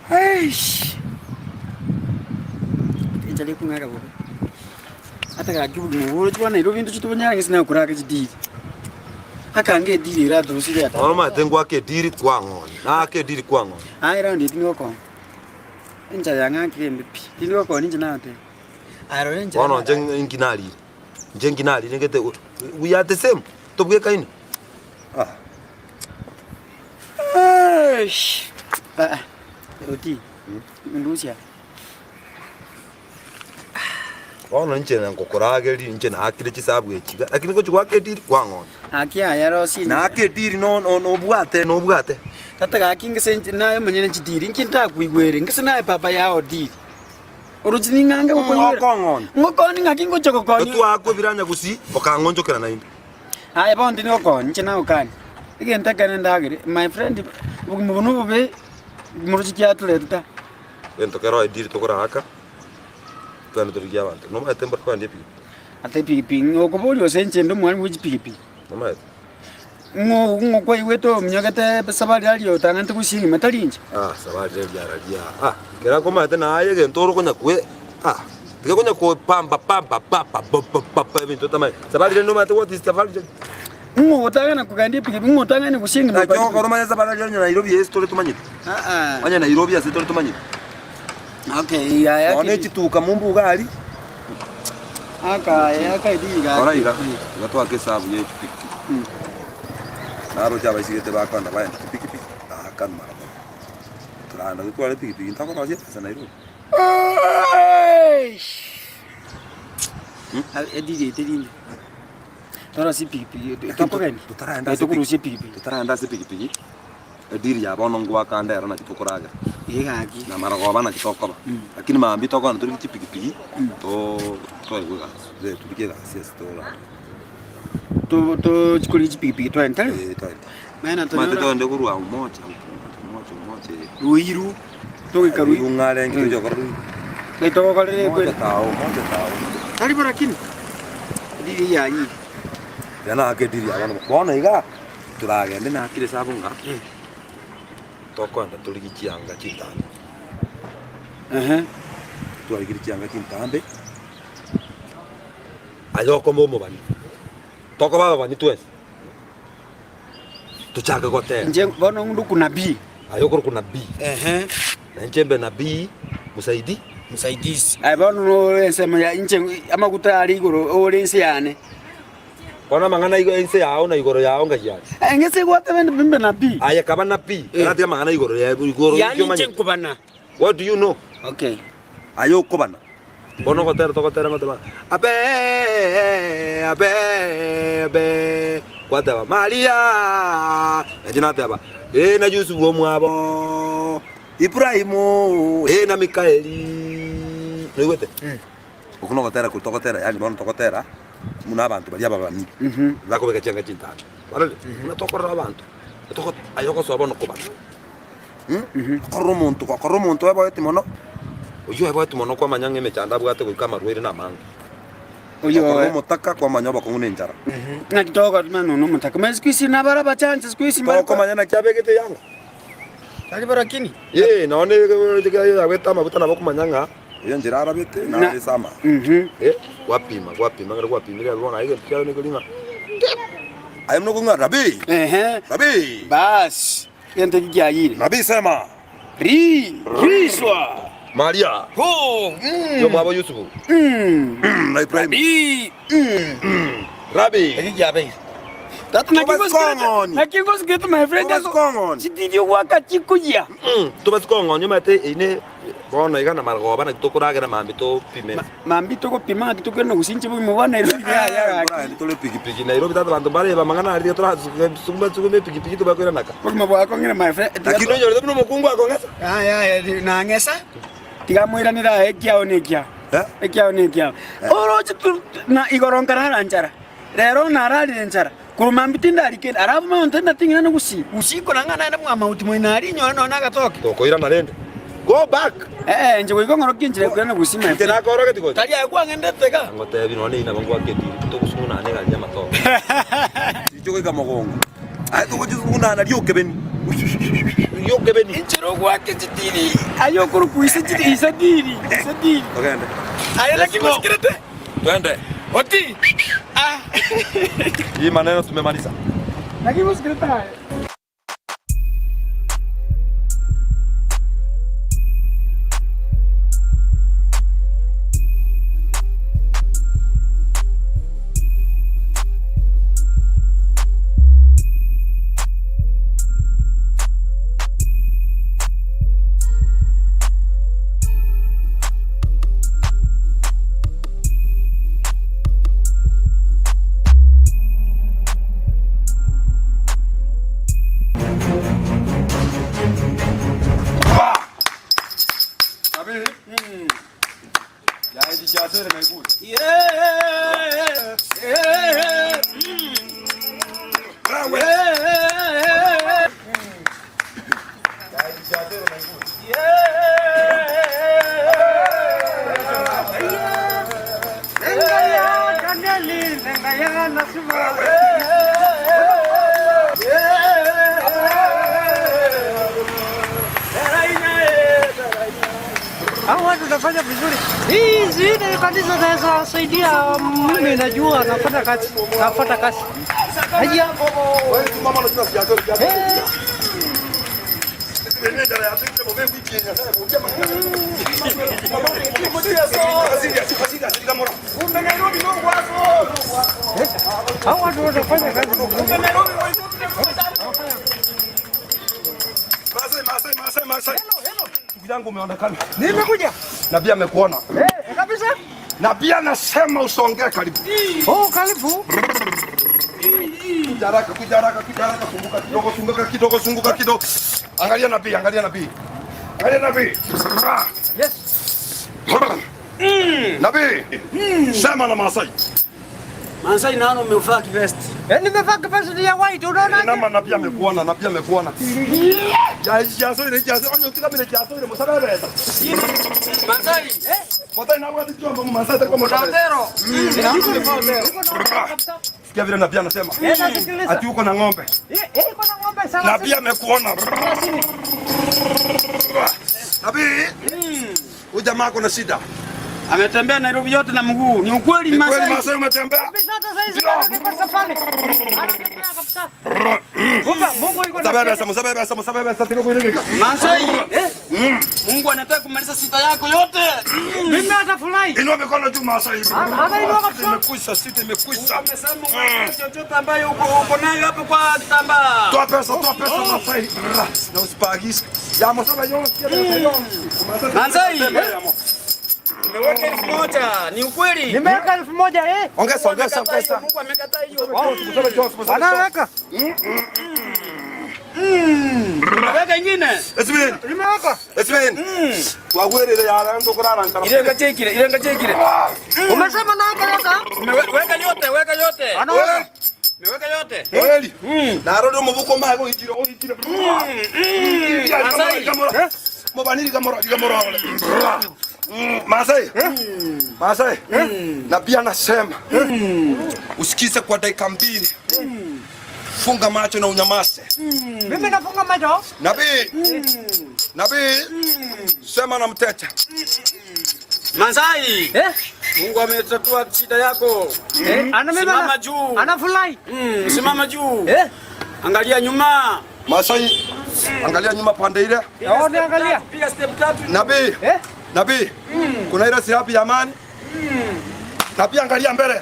Eish. Nchara kung'aka bobe. Ata gaki bugumuburo chibwana Nairobi bintu chitobonyara ng'isi koraka chidiri. Akange ediri era thusire ata. Ono maete ngwake ediri kwang'onya. Naake ediri kwang'onya. Ai round tinigokona. Enchara yang'akire embe pi. Tinigokona inche nagoteba. Arore enchara. Bono nche nkinarire. Nche nkinarire ngete we are the same. Tobwekaine. Ah. Eish. Ah. Oti. Ndusia. Bono nche nkokorageri nche naakire chisabu echiga. Lakini gochi gwaka ediri kwang'onya. Aki aya rosi. Naake ediri no no no bwate no bwate. Tata gaki ngese naye manyene chidiri nki ndakuigwere ngese naye papa yao diri. Oruchi ning'ange gokoigwera. Ngokong'onya. Ngokoni ng'aki ngocha gokonya. Twakwe biranya gusi okang'onchokera nainde. Aye bono tindi gokonya inche nagokani. Egento ekene ndagere my friend obogima obo nobobe morochi kiaturete ta. Egento kero ediri tokoraka twende torigia abanto. Nomaete mbora kogenda epikipiki. Ate epikipiki okoboria ase inche inde omwalimu bwa chipikipiki. Nomaete. Ng'o ng'o kwaigwete ominyogete sabari aria otang'anete gosing'ima tari inche. Ah, sabari riara ria. Ah, kera komaete naye egento ore konya kwe. Ah, tiga konya kopamba pamba papa papa papa ebinto tamaete. Sabari rende omanyete what is sabari? Ng'o otang'ana kogenda epikipiki ng'o otang'ane gosing'ima. Naki okoro omanye sabari ria onye Nairobi ase tore tomanyete. Ah ah. Onye Nairobi ase tore tomanyete. Okay, yaya. Bono echituka mombuga aria. Aka aka ediga. Ora iga. Iga twake esabu ya echipikipiki. Naroche abaisigete bakoenda baenda chipikipiki, aakanu mara moja. Genda totware epikipiki ntokorosia ebesa Nairobi. Ediri eye teri ime. Torosie epikipiki tokogenda. Totaragenda ase Tokorusia epikipiki. Totaragenda ase epikipiki, ediri ya bono ngoaka ande ero naki tokoragera. Ee gaki. Na marogoba naki tokoba. Lakini mambia tokogenda torigie chipikipiki, too toegwe egasi, torigie egasi ase torare. Tochi korigia chipikipiki twende tari? Ee twende. Maana Omanyete tonyora togende korwa Umoja, Umoja, Umoja, Umoja eye. Ruiru, togoika Ruiru Ruiru. ng'are enki tochi gokora Ruiru? Ngai togokorera Umoja ekweri. tao, Umoja tao, Umoja tao. Tari bo lakini, ediri eye yayire. Tiga naake ediri ya bono, bono iga, toragende nakire esabu ng'a tokogenda torigie chianga chintambe. Ehe. Twarigirie chianga chintambe, aye okoba omobani, tokoba ababani twensi, tochake gotera. Inche bono nduku nabii. Aye okorokwa nabii, Ehe. na inche mbe nabii musaidi. Msaidizi. Aye bono nore ensemo ya inche amaguta are igoro ore ense yane. Bono amang'ana igo ense yao na igoro yao ng'ai are? Eng'ese gwateba inde mbe nabii. Aye kaba nabii, karatiga amang'ana igoro ya igoro Yaani inki inche omanyete? nkobana. What do you know? Okay. Aye okobana. Bono ogotera togotera ngoteba abe abe abe gwateba Maria nainche nateba ee na Yusufu omwabo Ibrahimu ee na Mikaeli noigwete? Okwo nogotera korwa togotera yaani bono togotera buna abanto baria ababani bakobeka chianga chintambe kwarorire? Buna tokorora abanto togo aye ogosoa bono kobana. Okorora omonto, gokorora omonto oeboeti mono, oyio oeboeti mono kwamanya ng'a emechando abwate goika amarwaire namange. Oyio Okorora oe. omotaka kwamanya obokong'u na enchara. Naki togotema nonya omotaka. Manya siku hizi nabare abachanche siku hizi mbare Tokomanya naki abegete eyanga. Tari bo lakini. Ee, nonya yagwete amaguta nabo okomanya ng'a oyo enchera arabete Na nare ase amaya. Gwapima, gwapima, ekero gwapimire abwo bono aye egento kiaye nigo ng'a aye buna okong'a rabii, Ehe. rabii. Bas. Egento eki kiayire. Nabii sema. Ri, riswa. Maria. Ho, mm. Yomwabo Yusufu. Mm. Na Ibrahimu. Rabi, mm. Rabi. Eki kiabeire. Tata naki ngosikete, Tobasi naki ngosikete my friend Tobasi kong'oni. Chitirio gwaka chikoyia. Tobasi kong'oni omanyete eine bono iga na marogoba naki tokoragera mambia topime. Mambia togopima ng'aki tokende gosincha bogima bwa Nairobi yaya gaki. Koragende tore epikipiki Nairobi tata banto mbareba amang'ana aria torasuguma suguma epikipiki tobakoirana ka. Bogima bwakong'ire my friend. Lakini onyorete buna omokungu akong'esa. Yaya yaya nang'esa tiga moiranere aye ekiao na ekiao. Ekiao na ekiao. Oroche tu na igoro nkarara nchara. Rero nararire nchara. Korwa mambia tindari kende. Alafu mama onte ting'ina na gusii. Gusii korang'a naende mwamauti moino aria inyore nonya nagatoke. Tokoirana rende. Go back. Ee, inche goika ong'orokie enchera yokoirana gusii my Inche friend. nakoorogetie gocha. Tari aye kwang'endete iga. Ngotebi nonya neyio nabo ngwake etiri togosung'unana egari y'amatoke. Chiche goika mogongo. Aye togochisung'unana riokebeni. Riokebeni. Enchera ogwake chitiri aye okorokwa ise chiri ise diri ise diri. Togende. Aye Let's naki go. gosikirete? Twende. Oti. Ah. Hii maneno tumemaliza. Naki gosikirete aye? Hawa watu wanafanya vizuri. Hii zile kanisa naweza wasaidia, mimi najua nafanya kazi, nafata kazi. Haya. Eh. Hawa watu wanafanya kazi. Ndugu yangu umeonekana. Nimekuja. Na pia amekuona. Eh, kabisa. Na pia nasema usongee karibu. Oh, karibu. Kuja haraka, kuja haraka, kuja haraka, zunguka kidogo, zunguka kidogo, zunguka kidogo. Angalia nabii, angalia nabii. Angalia nabii. Yes. Nabii. Sema na Maasai. Maasai naona umevaa kivest. Eh, nimevaa kivest ya white, unaona? Nama nabii amekuona, nabii amekuona. Ya jaso ile jaso, onyo tika mile jaso ile musabebe. Maasai. Eh? Motai na watu chombo Maasai kwa musabebe. Otero. Sikia vile nabii anasema. Ati uko na ng'ombe. Eh, iko na ng'ombe sana. Nabii amekuona. Nabii. Huyu jamaa ako na shida. Ametembea Nairobi yote na mguu. Ni ukweli Ni kweli Maasai. Maasai umetembea? Kabisa hata sasa hizi bado niko safari. Anatembea kabisa. Mungu yuko na Musabebe, musabebe, musabebe, tiko kuinika. Maasai. Eh? Mungu anataka kumaliza sita yako yote. Mimi hata furahi. Inua mikono juu Maasai. Hata inua kabisa. Imekwisha, sita imekwisha. Amesema chochote ambayo uko nayo hapo kwa kitambaa. Toa pesa, toa pesa Maasai. Na usipagise. Ya musabebe yo. Maasai. Umeweka 1000, ni ukweli. Nimeweka 1000 eh. Ongeza, ongeza, ongeza. Mungu amekataa hiyo. Anaweka. Weka ingine. Esmin. Nimeweka. Esmin. Wagwerere ya ndo kurara nkara. Irenga chekile, irenga chekile. Umesema naweka yote? Weka yote, weka yote. Anaweka. Umeweka yote. Kweli. Naroro mubuko mago ijiro ijiro. Maasai. Mobaniri gamora gamora. Maasai. Maasai. Na pia nasema usikize kwa dakika 2. Funga macho na unyamaze. Mimi nafunga macho. Nabii. Nabii. Sema na mteja. Maasai. Eh? Mungu ametatua shida yako. Eh, ana mimi Simama juu. Anafurahi. Simama juu. Eh? Angalia nyuma. Maasai, angalia nyuma pande ile. Oh, niangalia. Piga step 3. Nabii. Eh? Nabii. Kuna ile silaha ya amani. Nabii angalia mbele.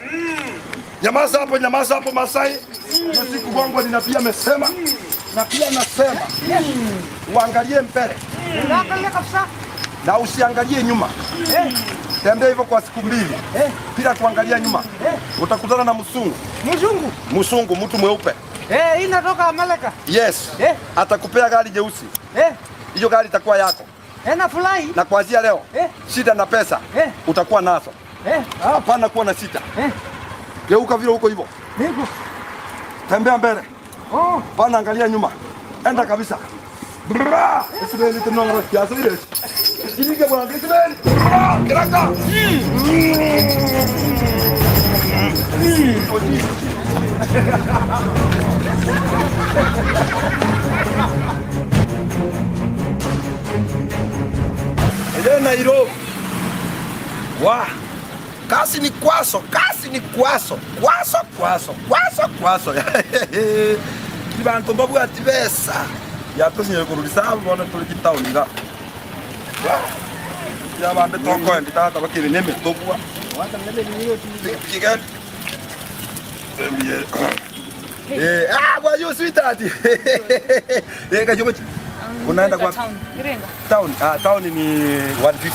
Nyamaza hapo, nyamaza hapo Maasai. Hiyo siku gongo ni nabii amesema. Nabii anasema. Uangalie mbele Angalia kabisa. na usiangalie nyuma. Tembea hivyo kwa siku 2. Bila kuangalia nyuma. Utakutana na msungu. Mzungu. Msungu, mtu mweupe. Eh, hii inatoka Amerika. Yes. Atakupea gari jeusi. Hiyo gari itakuwa yako. Eh, nafurahi. Na kuanzia leo shida na pesa utakuwa nazo. Hapana kuwa na sita. Geuka vile huko hivyo. Niko. Tembea mbele. Oh. Pana angalia nyuma. Enda kabisa. Bra! Isibeni tunongo kiasi ile. Kilinge bwana isibeni. Bra! Kiraka. Ile Nairobi. Wa. Kasi ni kwaso, kasi ni kwaso. Kwaso, kwaso, kwaso, kwaso. Kibantu mbabu atibesa. Ya tosinye kurulisa bona tuli town nga. Ya bambe toko ndi tata bakiri neme tobwa. Kigan. Eh, ah, kwa hiyo sweetheart. Eh, kajogo. Unaenda kwa town. Irenga. Town, ah, town ni 150.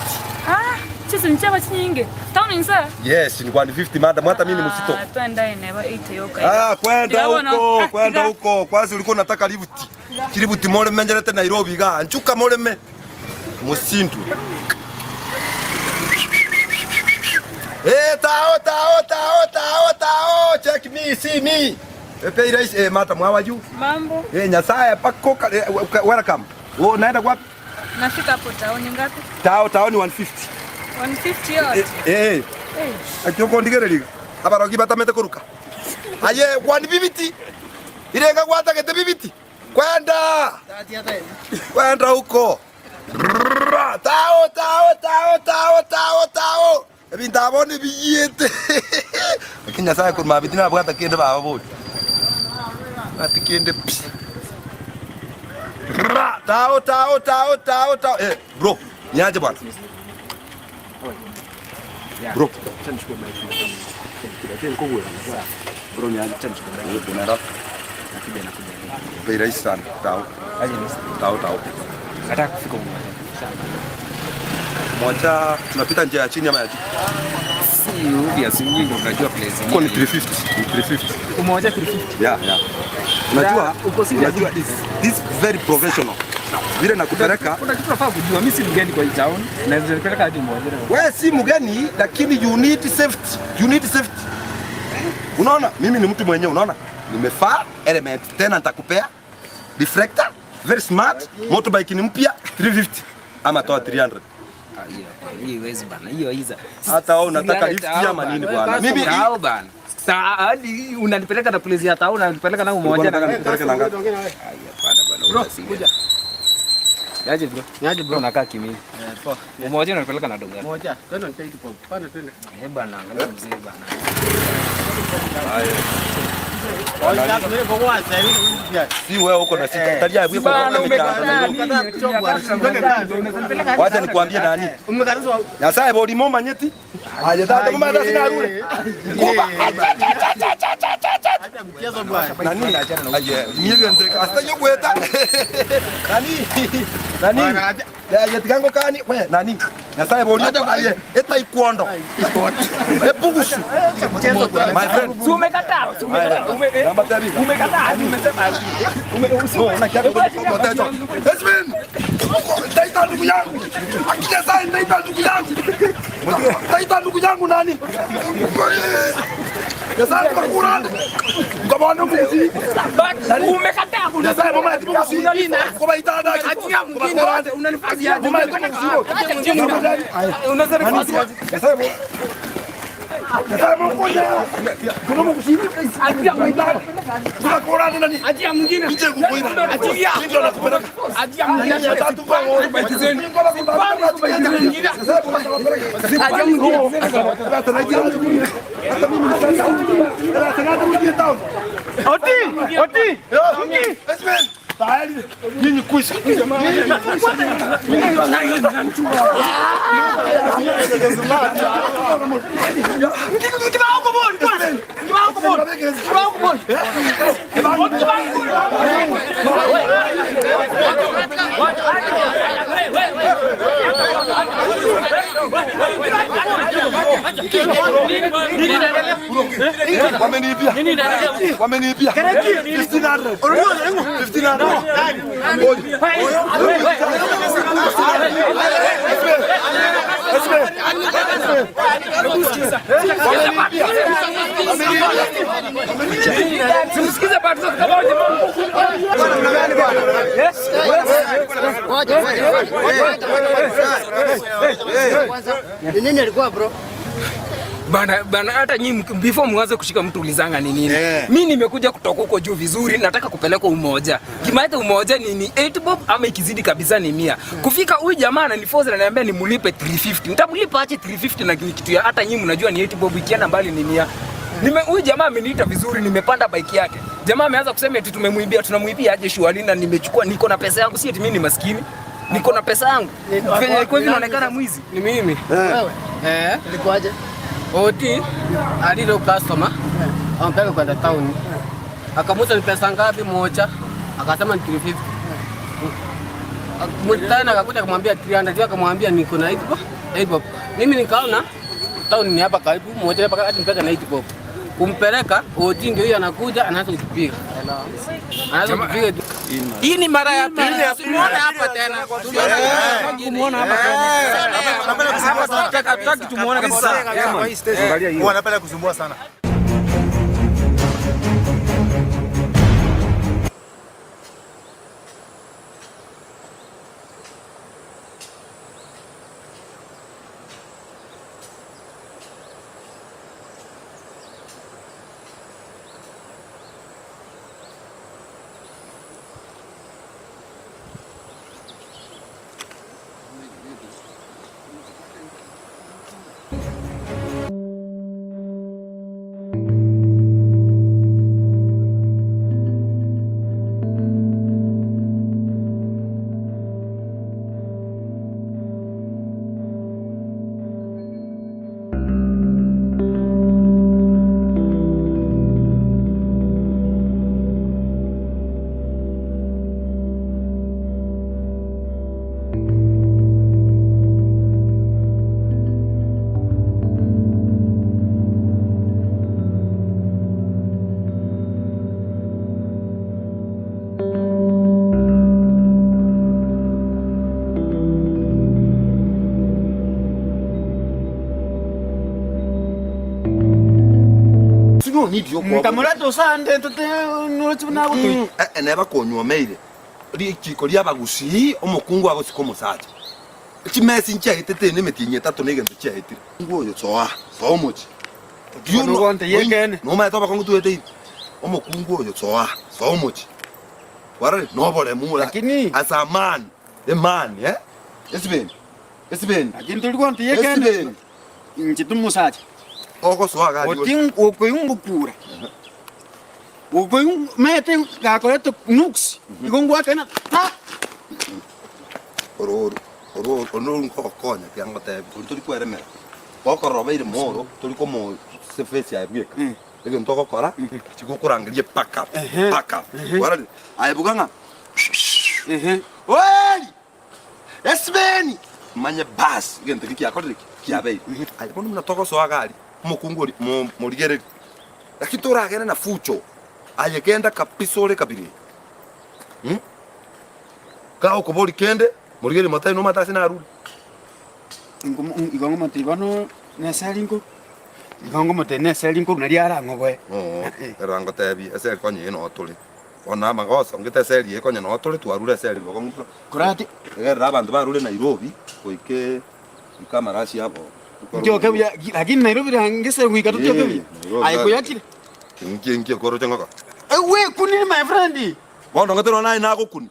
Ah, chizi nchaba chinyingi. Town insa? Yes, ni 150 madam, hata mimi ni msito. Ah, twenda ine ba 8 yoka. Ah, kwenda huko, kwenda huko. Kwanza ulikuwa unataka libuti. Kilibuti mole menjerete Nairobi ga. Nchuka mole me. Musindu. Eh, tao tao tao tao tao. Check me, see me. Pay rice eh madam, how are you? Mambo. Eh, Nyasaye pako welcome. Wewe unaenda wapi? Nafika hapo town ngapi? Tao tao ni 150. 150 yote. Eh. Eh. Akioko ndigereriga. Abarogi batamete kuruka. Aye, 150. Irenga gwatagete bibiti. Kwenda. Kwenda huko. Tao tao tao tao tao tao. Ebintabone biyete. Lakini Nyasaye kuruma bitina bwata kende baba bodi. Ati kende pi. Tao tao tao tao tao. Eh, bro, niaje bwana? Bro. Bro, niaje? Unaenda? Bei rahisi sana. Tao. Tao tao. Nataka kufika huko. Moja tunapita njia ya chini ama ya juu? Si obvious, mimi ndo unajua place. Huko ni 350, ni 350. Umoja 350. Yeah. Unajua, Uko serious? unajua this very professional. Vile nakupeleka. Kuna kitu nafaa kujua, mimi si mgeni kwa hii town. Naweza nipeleka hadi Umoja. Wewe si mgeni lakini you need safety. You need safety. Unaona, mimi ni mtu mwenyewe, unaona? Nimefaa element tena nitakupea reflector, very smart, motorbike ni mpya 350 ama toa 300. Hiyo iwezi bana, hiyo iza. Hata wewe unataka lift ama nini bwana? Mimi hao bana. Hadi unanipeleka na place ya town, unanipeleka na Umoja. Unataka nikupeleke na ngapi? Hapana bwana. Bro, kuja. Niaje bro? Niaje bro? Unakaa kimimi. Eh, poa. Umoja unanipeleka na dogo. Moja, twende nitaiti kwa. Panda twende. Eh bana, angalia mzee bana. Si wewe uko na sita. Talia wewe kwa Wacha nikwambie nani. Nyasaye boli moma nyeti. Aje tata mama tata sina rule. Kuba. Nani? Aje mie ndeka asta yokweta. Nani? Nani? Ya tikango kani we nani? Nyasaye boli aye eta ikuondo. Epugusu. My friend. Si umekataa, si umekataa. Umekataa, umesema. Esmin! Taita ndugu yangu. Akija sasa nitaita ndugu yangu. Taita ndugu yangu nani? Sasa kwa Qur'an. Kwa mbuzi. Umekataa. Sasa mama atibu kusi. Kwa baita da. Achia mwingine unanifanyia. Mama atibu kusi. Unasema Sasa Sasa mmoja. Kuna mkusi. Achia mwingine. Kuna Qur'an nani? Achia mwingine. Achia. Ndio nakupeleka. Achia mwingine. Tatu kwa ng'ombe. Achia mwingine. Oti, oti. Tayari nyinyi kwisha. Wameniibia. Wameniibia. 1500. 1500. Simsikize bado kama Ni nini alikuwa bro? Bana bana, hata nyinyi before mwanze kushika mtu ulizanga ni nini? Mimi nimekuja kutoka huko juu vizuri, nataka kupelekwa Umoja. Kimaita Umoja ni 8 bob ama ikizidi kabisa ni 100. Kufika huyu jamaa ananiforce ananiambia nimulipe 350. Nitamlipa aje 350 na ni kitu ya hata nyinyi mnajua ni 8 bob ikienda mbali ni 100. Nime huyu jamaa ameniita vizuri, nimepanda bike yake. Jamaa ameanza kusema eti tumemuibia, tunamuibia aje shwali na nimechukua niko na pesa yangu, si eti mimi ni maskini. Niko na pesa yangu. Venye kwa hivi naonekana mwizi. Ni mimi. Wewe. Eh. Ilikuwaje? Oti alilo customer ampeleka kwenda town. Akamuuliza ni pesa ngapi moja, akasema ni 350. Tena akakuja akamwambia 300, yeye akamwambia niko na 8 bob. 8 bob. Mimi nikaona town ni hapa karibu, moja hapa hadi mpaka na 8 bob. Kumpeleka Oti ndio huyo anakuja anaanza kutupiga. Anaanza kutupiga. Hii ni mara ya pili. Tumeona hapa tena. Tumeona hapa tena. Hatutaki tumuone kabisa. Wanapenda kusumbua sana. No need yo Nkamoreta osande tote noroche buna agotoi. Neba konywomeire richiko ri'abagusii omokungu agosika omosacha. Chimesi nchiaetete na emetienyi etato na egento chiaetire. Omokungu oyo soa, soa omochie. Do you know- Nomaete obokongu tweteire? Omokungu oyo soa, soa omochie. Kwarorire? Noboremu ore as a man, a man, eh? Esibeni, esibeni. Lakini tori gonte yekene. Esibeni. Inche timosacha. Ogosoa gari ore. Oti okoingokura. Okoing mete gakorete nuks. Igo ngwakena ta. Oro oro oro nkogokonya tiga ngotebi tori tori kweremera. Gokorora obeire moro tori komo se face yaye bweka. Egento ogokora chigokorangeria pack up pack up. Kwarorire? Aye buga ng'a Oeri! Esibeni! Manye bas egento eke kiakorire ki? Kiabeire. Aye bono buna togosoa iga aria, omokungu oria morigererie. Lakini toragende na fucho, aye genda kabisa ore kabira eye. Gagokoboria kende, morigererie motebie nomanyete ase narure. Igo ngomotebia bono nese rinko, igo ngomotebia nese rinko nario arang'oboe. Ekero ngotebie ase konya eye noo tore. Bono amagoso ngete eseri eye konya noo tore twarure eseri bokong'u buna Korati. Egerera abanto barure Nairobi goika goika amarashi abo. Ntioke buya lakini Nairobi rangese goika totioke buya. Aye koyakire. Inki inki okoroche ng'oka? Ewekunire my friend. Bono ngete nonya naye nagokuni.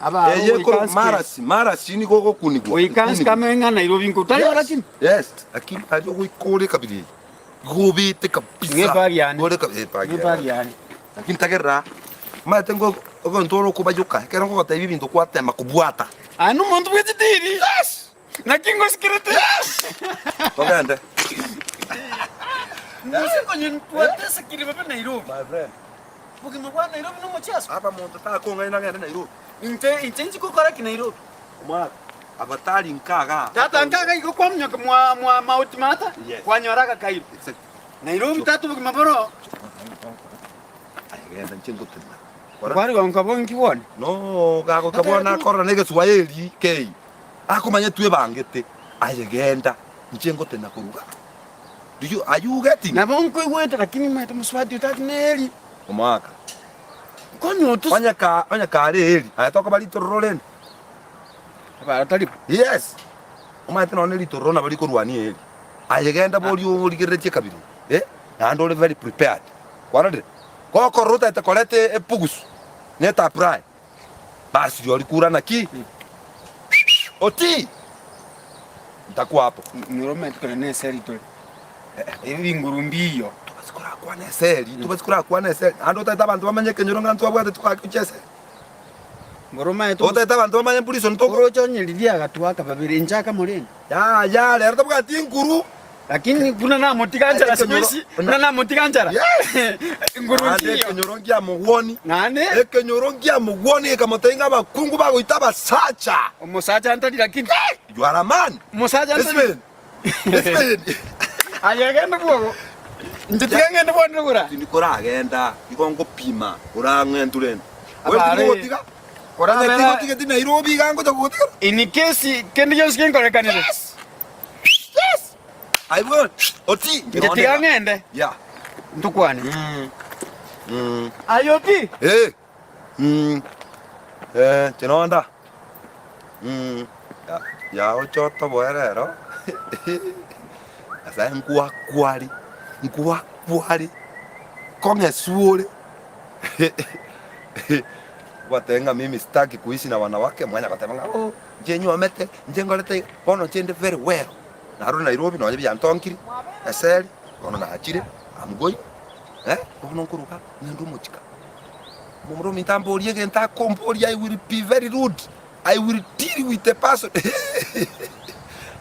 Aba Eye ekoro marasi marasi nigo ogokunigwa. Goika nsikame ng'a Nairobi nko tari lakini. Yes, lakini aria ogoika ore kabira eye. Igo obete kabisa. Ng'e bag yane. Ore kabisa eh bag Ng'e bag yane. Lakini tagerera omanyete ngo egento ore okobayoka ekero nkogotebia ebinto kwatema kobwata. Aye nomonto bwe chitiri. Yes. Naki ngosikerete. Yes. Togende. Gose konye twatesekire babe Nairobi. My friend. Bogima bwa Nairobi nomochiaso. Aba monto takong'aina agende Nairobi. Inche inche inchi gokora ki Nairobi? Omwaka aba tari nka igaa. Tata nka iga igo kwaminyoka mwa mwa mauti mata Yes. kwanyora agakairo. Exactly. Nairobi tata obogima boro. Aye genda inche ngotenena. Kwari gonka bonki bwone. No gagoka bwana akorora na egeswahili kei akomanya twebangete aye genda inche ngotenena korwa igaa. Do you are you getting? Nabo nkoigwete lakini maete mosubati otati neri. Omwaka. Konya otos. Onye ka onye kare eri aye tokoba ritororo rende. Abara tari. Yes. Omanyete nonye ritororo nabo rikorwania eri. Aye genda boria origereretie kabiri eh, naende ore very prepared. Kwarorire? Gokorora otagete koreta epugusu na etapurae, basi rirorio kura naki? Oti! Ntakwa hapo. Noro omanyete kore neseri tore. Ebinguru mbiyo. Tobasi korakwana eseri, tobasi korakwana eseri. Naende otagete abanto bamanye ekenyoro ng'a ntwabwate togaki gochia eseri. Ngoro omanyete Otagete abanto bamanye prison toko. Oroche onye riria agatwaka babere inche akamorenda. Yaya rero tabwati nguru. Lakini buna namotiga nchara siku ici, buna namotiga nchara. Nguru Naende nchiyo. ekenyoro nkiamogwoni. Naende. Ekenyoro nkiamogwoni gekamotebia ng'a abakungu bagoita abasacha. Omosacha ntari lakini. You are a man. Omosacha ntari. Listen. Listen. Aye genda bwogo. Inche tiga ng'ende bwonire gora. Tindi koragenda igo ngopima orang'entu rende. Abare. Wewe tigotiga. Korabera- Onye tigotigeti Nairobi iga ngocha gogotigera. In case kende gionsi genkorekanire. Yes. Yes. I will. Oti. Inche tiga ng'ende. Yeah. Ntokwane. Aye oti. Eh. Eh, chinonda. Yagocha otoboe rero. Nyasaye nkwakwari. Nkwakwari. Kong'esu ore. Gwateba ng'a mimi sitaki kuishi na wanawake, mwanya goteba ng'a oh, inche nywomete, inche nkorete iga, bono inche inde very well. Narure Nairobi nonye biantonkiri, eseri, bono nachire, am going, eh, bono nkoruga ng'ende omochika. Momura ominto amborie egento akomboria I will be very rude, I will deal with the person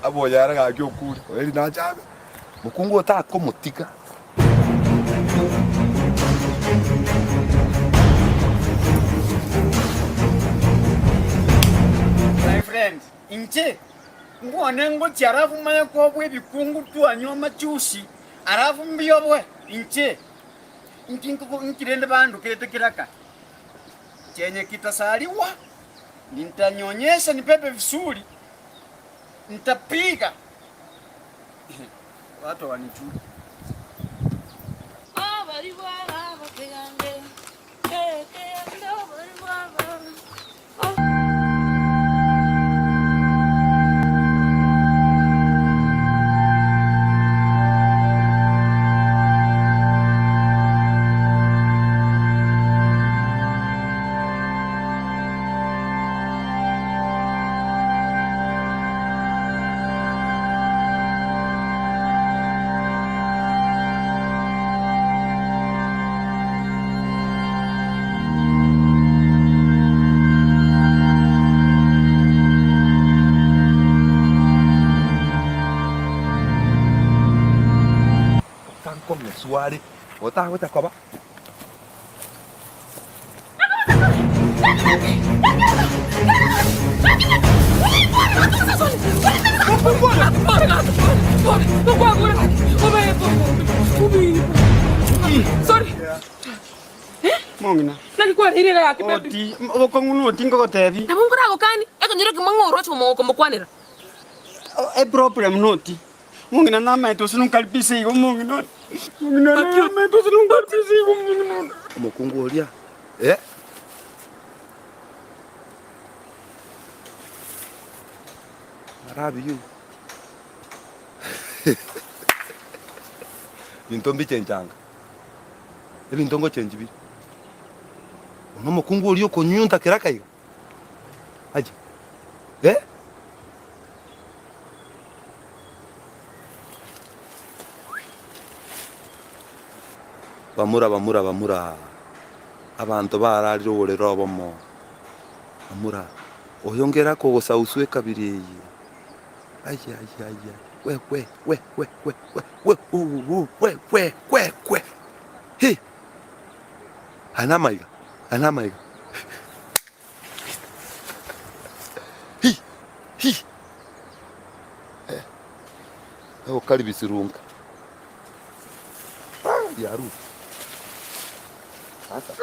Aboyare gaki okure, oeri nache abe, mokungu oyo takomotiga. My friend, inche nkwane ngochia alafu manye kobua ebikungu twanywa amachusi alafu mbioboe inche inki nki rende bandukete kiraka chenye kitasaliwa nitanyonyesha nipepe vizuri nitapiga watu hawanichuli. Otware otagocha koba. Sorry. Mong'ina. Naki kwarire iga gaki baby. Oti, obokong'u noti ngogotebi. Nabo nkoragokani, ekonyora ekemo ng'a oroche omokomokwanera. Eproblem noti. Mong'ina namaete ase nonkaribisha igo mong'ina one. Mong'ina namaete ase nonkaribisha igo mong'ina one. Omokungu oria, eh. I love you. Binto mbichenchanga. Ebinto ngochenchi bire. Bono omokungu oria okonyunta keraka iga. Aye. Eh? Bamura bamura bamura abanto bararire oborere obomo. Bamura oyo ngeraka ogosauswa ekabira eye. Aye aye aye we we we we we we we uu we we we we hi aya namaiga aya namaiga hi hi eh egokaribisirunka riarure sasa.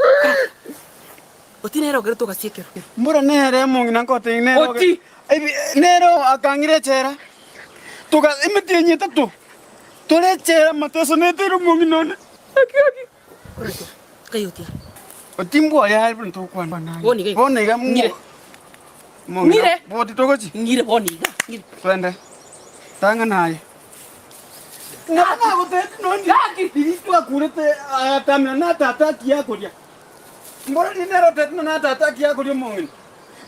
Oti nere ogerete ogasiekerwa. Mbura nere omong'ina ngotebi nere Oti! Ebi nere akang'ira echela, toga emetienyi etato tore echela amateso neteire omong'ina one. Gaki gaki. Orete. Kai otia. Oti mbwoye aye buna togokwana naye. Bono iga. Bono iga Ng'ire. Mong'ina Ng'ire. boti togochi. Ng'ire bono iga. Ng'ire. Twende. Tang'ana aye. Nabo nagotebeti nonye Gaki! riria twakurete agatamera na tata akiakoria. Mbora nere otebete ng'a na tata akiakoria omong'ina.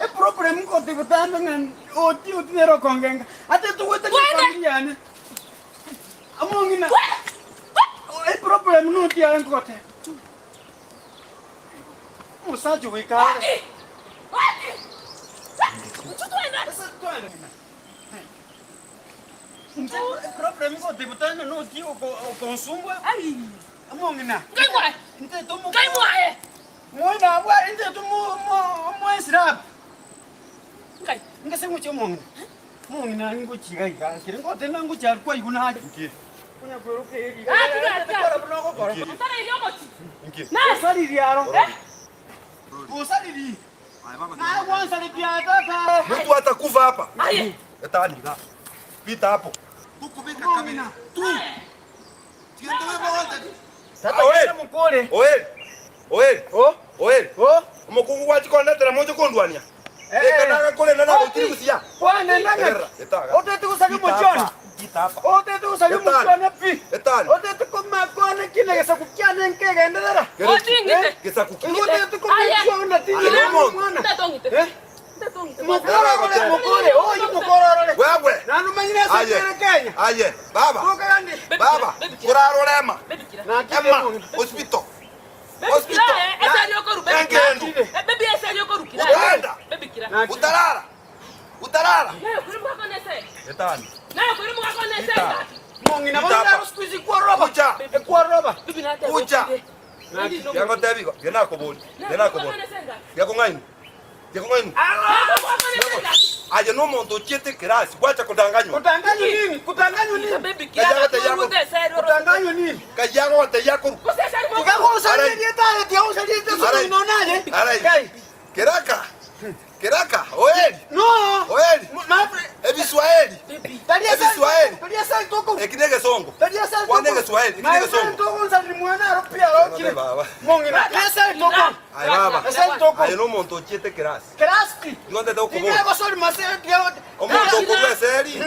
Eproblem ngote botambe ng'a oti oti nere okongenga. Ate togwetania Twende! efamiri yane. Omong'ina eproblem noti aye ngogoteba. Omosacha ogoika are. Gaki! Gaki! Inchuo twende! Ase twende. Inche eproblem ngote botambe noti okonsumbua. Ai! Omong'ina. Nkai mwaye! Intete omo. Nkai mwaye! Moina abwo intete omo omo omoesirabu. Nkai. Ngese ngochia omong'ina. Omong'ina ngochia iga iga akere ngotenda ngochia aria kwaigwa naye. Nki? Konya kweroka eri iga. Ah, tiga, tiga. Kora buna ogokora. Otarairi omochie. Nki? Nase. Osariri aro. Eh? Osariri. Naye gwansaretie aye tata. Mtu atakufa hapa. Aye. Etani iga. Pita hapo. Tukubika kabiri. Tu. Tata Oe. kera mokore. Oeri. Oeri. Oh. Oeri. Oh. Omokungu gwachi kondetera moche kondwania. Eh. Eka nagakorenda nagotiri busia. Kwane nang'aki. Egerera, etaga. Otete gosaria Pita omochione. hapa. Pita hapa. Otete gosaria Etani. omochione pi. Etani. Otete komakwana kina gesaku kiane nkegenderera. Oti ng'ite. Gesaku ki. Igo otete komichiona Aye. tingira omwana. Nteto ng'ite. Eh? Nteto ng'ite. Mokoro orore, mokore, oyo mokoro orore. Wewe. Nanu manyire ase Aye. kere Kenya. Aye. Baba. Tokagandi. Baba. Kurarora ema. Baby kira. Nakire Ema. mong'ina. Hospital. Baby kira Hospital. eh, eseri okoru baby kira. Engendu. Eh, baby eseri okoru kira. Utaenda. Baby kira. Nakire. Utarara. Utarara. Nayo kuri mugako nese. Etani. Nayo kuri mugako nese. Pita. Mong'ina Pita bono hapa. naro siku hizi kworoba. Kucha. Ekworoba. Baby nate. Kucha. Yangotebi igo. Genakobori. Genakobori. Gekong'aini. Gekong'aini. Aye nomonto ochiete kerasi gwacha kodanganywa. Kutanganywa nini? Kutanganywa nini? Baby kira. Kutanganywa nini? Kayago goteya koru. Tiga gosaria tare, tiga gosaria Arai. te nonaye. Arai. Kai. Keraka. Keraka. Oeri. No. Oeri. My friend. Ebiswahili. Talia sa. Ebiswahili. Talia sa toko. Eki negesongo. Talia sa toko. Kwane Geswahili, iki My negesongo. friend toko nsari mwana aro pia aro kire. Baba. Mong'ina. Talia sa toko. Aye baba. Esa toko. Aye nomonto ochiete kerasi. Kraski. Igo ntete okobori. Tiga gosori mase tiga. Omonto okorwa eseri.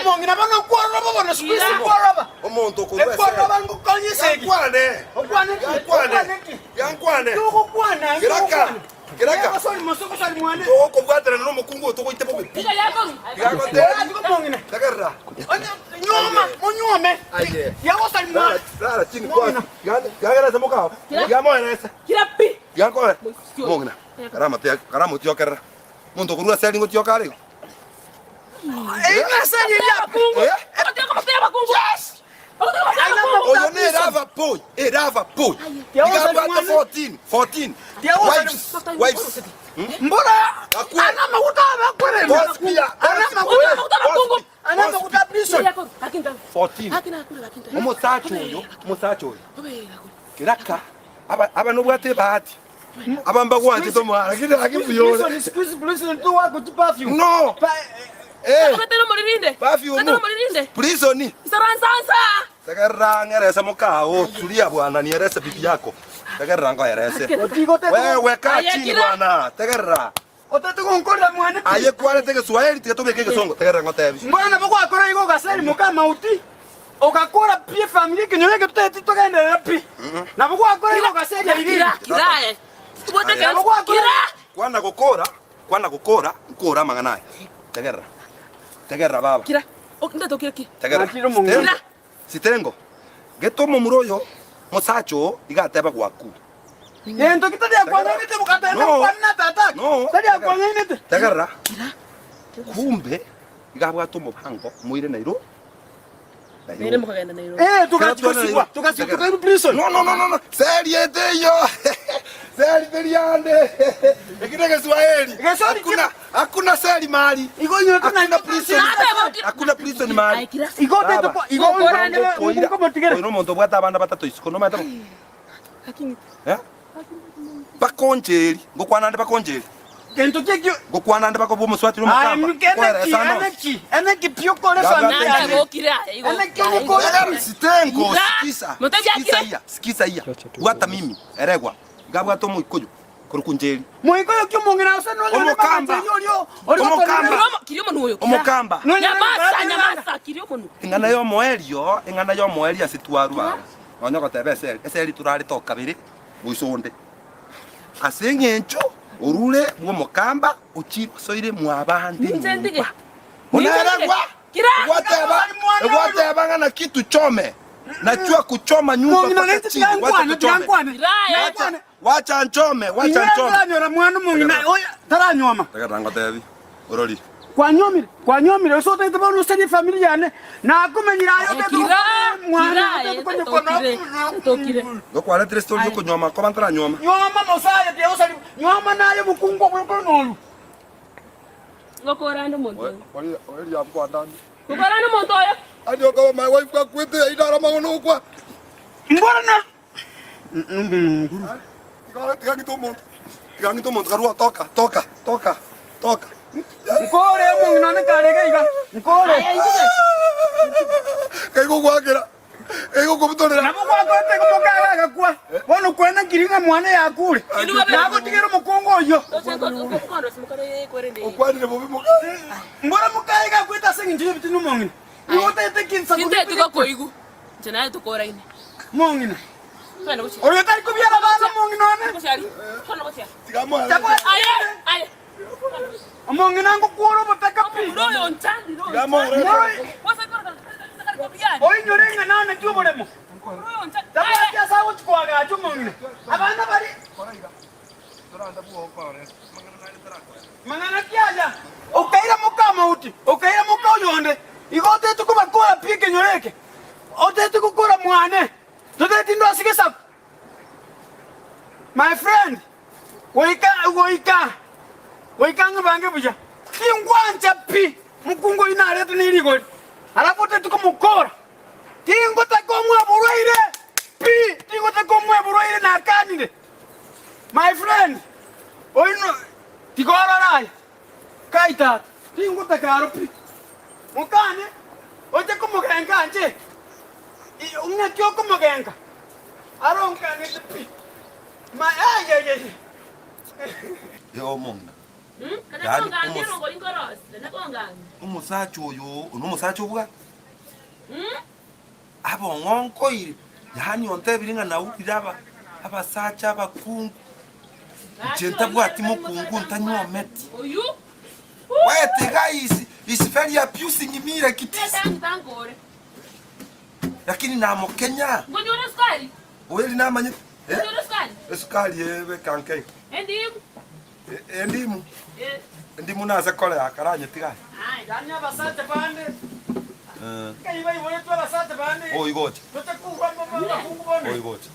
Mong'ina bono kworoba bono siku hizi kworoba. Omonto okorwa eseri. Ekworoba ngukonyeseki. Yankwane. Okwane ki? Yankwane. Okwane ki? Yankwane. Tukukwana. Keraka. Keraka. Gosori mase gosori mwana. Togokobwaterana nomokungu oyo togoite bobe pi. Tiga mong'ina. Tegerera. Nyuma, munyume. Aye. Ya gosori mwana. Rara chini kwanza. Gageresa mokao. Gamoeresa. Kira pi. Gankore. Mong'ina. Karama te karama otiokerera. Monto okorwa eseri ngotioka are igo. Ingasani ya Eh? Yes. Oyo nere ava po. boy, a lover boy. Nikabwate 14, 14. Wives, wives. Mbona ana makuta abakwere? Ana makuta. Ana makuta prison. 14. Omosacha oyo, omosacha oyo. Kiraka aba nobwate bahati. Abamba kwanje tomo lakini akivuyole. Prison squeeze prison tu wako tu perfume. No. Eh. Katelo molirinde. Perfume. Katelo molirinde. Prison. Saransansa. Tegerera ngerese mukao, tulia bwana, nierese bibi yako. Tegerera ngoerese. Wewe kaa chini bwana, tegerera. Otete kunkora mwana. Aye kwale tege Swahili tege tobeke Kisongo, tegerera ngotebi. Mbona bako akora iko gaseri muka mauti. Okakora pie family kinyoleke tutete tokaendelea pi. Na bako akora iko gaseri Kira, kira. Kira. Kwana gukora, kwana gukora, nkora mangana. Tegerera. Tegerera baba. Kira. Ndato kira ki. Tegerera. Kira. Sitengo. Getomo muroyo musacho igateba gwaku. Yento kitadia kwa nini te bukatenda kwa nini tata? No. Tadia kwa nini te? Tegerera. Kumbe igabwata omubango muire Nairobi. Nire mukagenda Nairobi. Eh, tukachukua, tukachukua prison. No, no, no, no, no. Seri eteyo. Seri teriande. Ekine Kiswahili. Hakuna hakuna seri mali. Iko nyo hakuna prison. Hakuna prison mali. Iko teto iko iko motigere. Oyo omonto bwata abana batatu isiko no mata. Lakini eh? Bakonjeri, ngokwana ndi bakonjeri. Kento kekyo ngokwana ndi bakobo muswati no mukamba. Ai eneki eneki pio kole familia. Eneki kole sitengo sikisa. Sikisa iya, sikisa iya. Bwata mimi eregwa. Ngabwata omoikoyo korukunjeri. Moikoyo kyo mongera osano omokamba. Omokamba. Kirio monu oyo. Omokamba. Nyamasa nyamasa kirio monu. Ingana yo moelio, ingana yo moelio asitwaru ba. Onyo gotebe eseri, eseri turari tokabiri muisonde. Ase ng'encho orure bw'omokamba ochisoire mwabande. Ninjendige. Unaeregwa? Gwateba, gwateba ngana kitu chome. Najua kuchoma nyumba mpaka chini. Wacha tuchome. Wacha nchome, wacha nchome. Taranyora mwana mungina, oya taranyoma. Tegerera ngotebi. Orori. Kwanyomire, kwanyomire sote tabano useni familia yane. Na kumenyira ayo te mwana tokire. Ngokwaretire story yoko nyoma ko bantara nyoma. Nyoma mosaya te osali nyoma nayo mukungo bweko nolu. Ngokorando muntu. Ori ori ya ndani. Ngokorando muntu oyo. Adi okawa my wife kwa kwete idara mangono kwa. Mbona na Tiga ngito muntu karua toka toka toka toka. Nkore mungina ne karega iga. Nkore. Kaigo gwakera. Kaigo kubutorera. Nabo gwakwete kumukara gakwa. Bono kwena kiringa mwana yakure. Nabo tigero mukongo oyo. Okwanire bobi muka. Mbona mukaye gakweta sengi nje bitinu mungina. Iwote kinsa Kinte tuko koigu. Jana tukora ine. Mungina. Oyo tari kubyala bana mungina one. Aye aye. Mungina ngukuro butaka pi. Royo ntandi royo. Oinyore ngana ne tubolemo. Tabati asawo chikwaga acho mungina. Abana bari Mangana kiaja. Okaira mukama uti. Okaira muka oyonde. Igote tukubakora pi kenyoreke. Ote tukukora mwane. Tote tindo asigesa. My friend. Goika goika. Goika ngibange buja. Kingwanja pi. Mukungo inare tunirigori. Alafu te tukumukora. Tingo takomwa burwaire. Pi tingo takomwa burwaire na kanire. My friend. Oino tigora rai. Kaita tingo takaro pi. Mukane ote kumugenga nje. Unakyo kumugenga. Aronka ne pi. Ma ay ay ay. Yo munga. Umusacha oyo, onomusacha obwa. Abo ngonkoire. Yani ontebire ng'a naurire aba abasacha abakungu. Nche ntabwati mukungu ntanyometi. Oyu? Wete guys, is very abusing me like it is. Lakini namokenya. Ngonyora sukari? Oyeri namanye. Ngonyora sukari? Esukari ebe kanke. Endimu. Endimu. Endimu naza kole akaranye tiga. Yani abasacha bande. Kaiba iboletwa abasacha bande. Oh igocha. Oi gocha.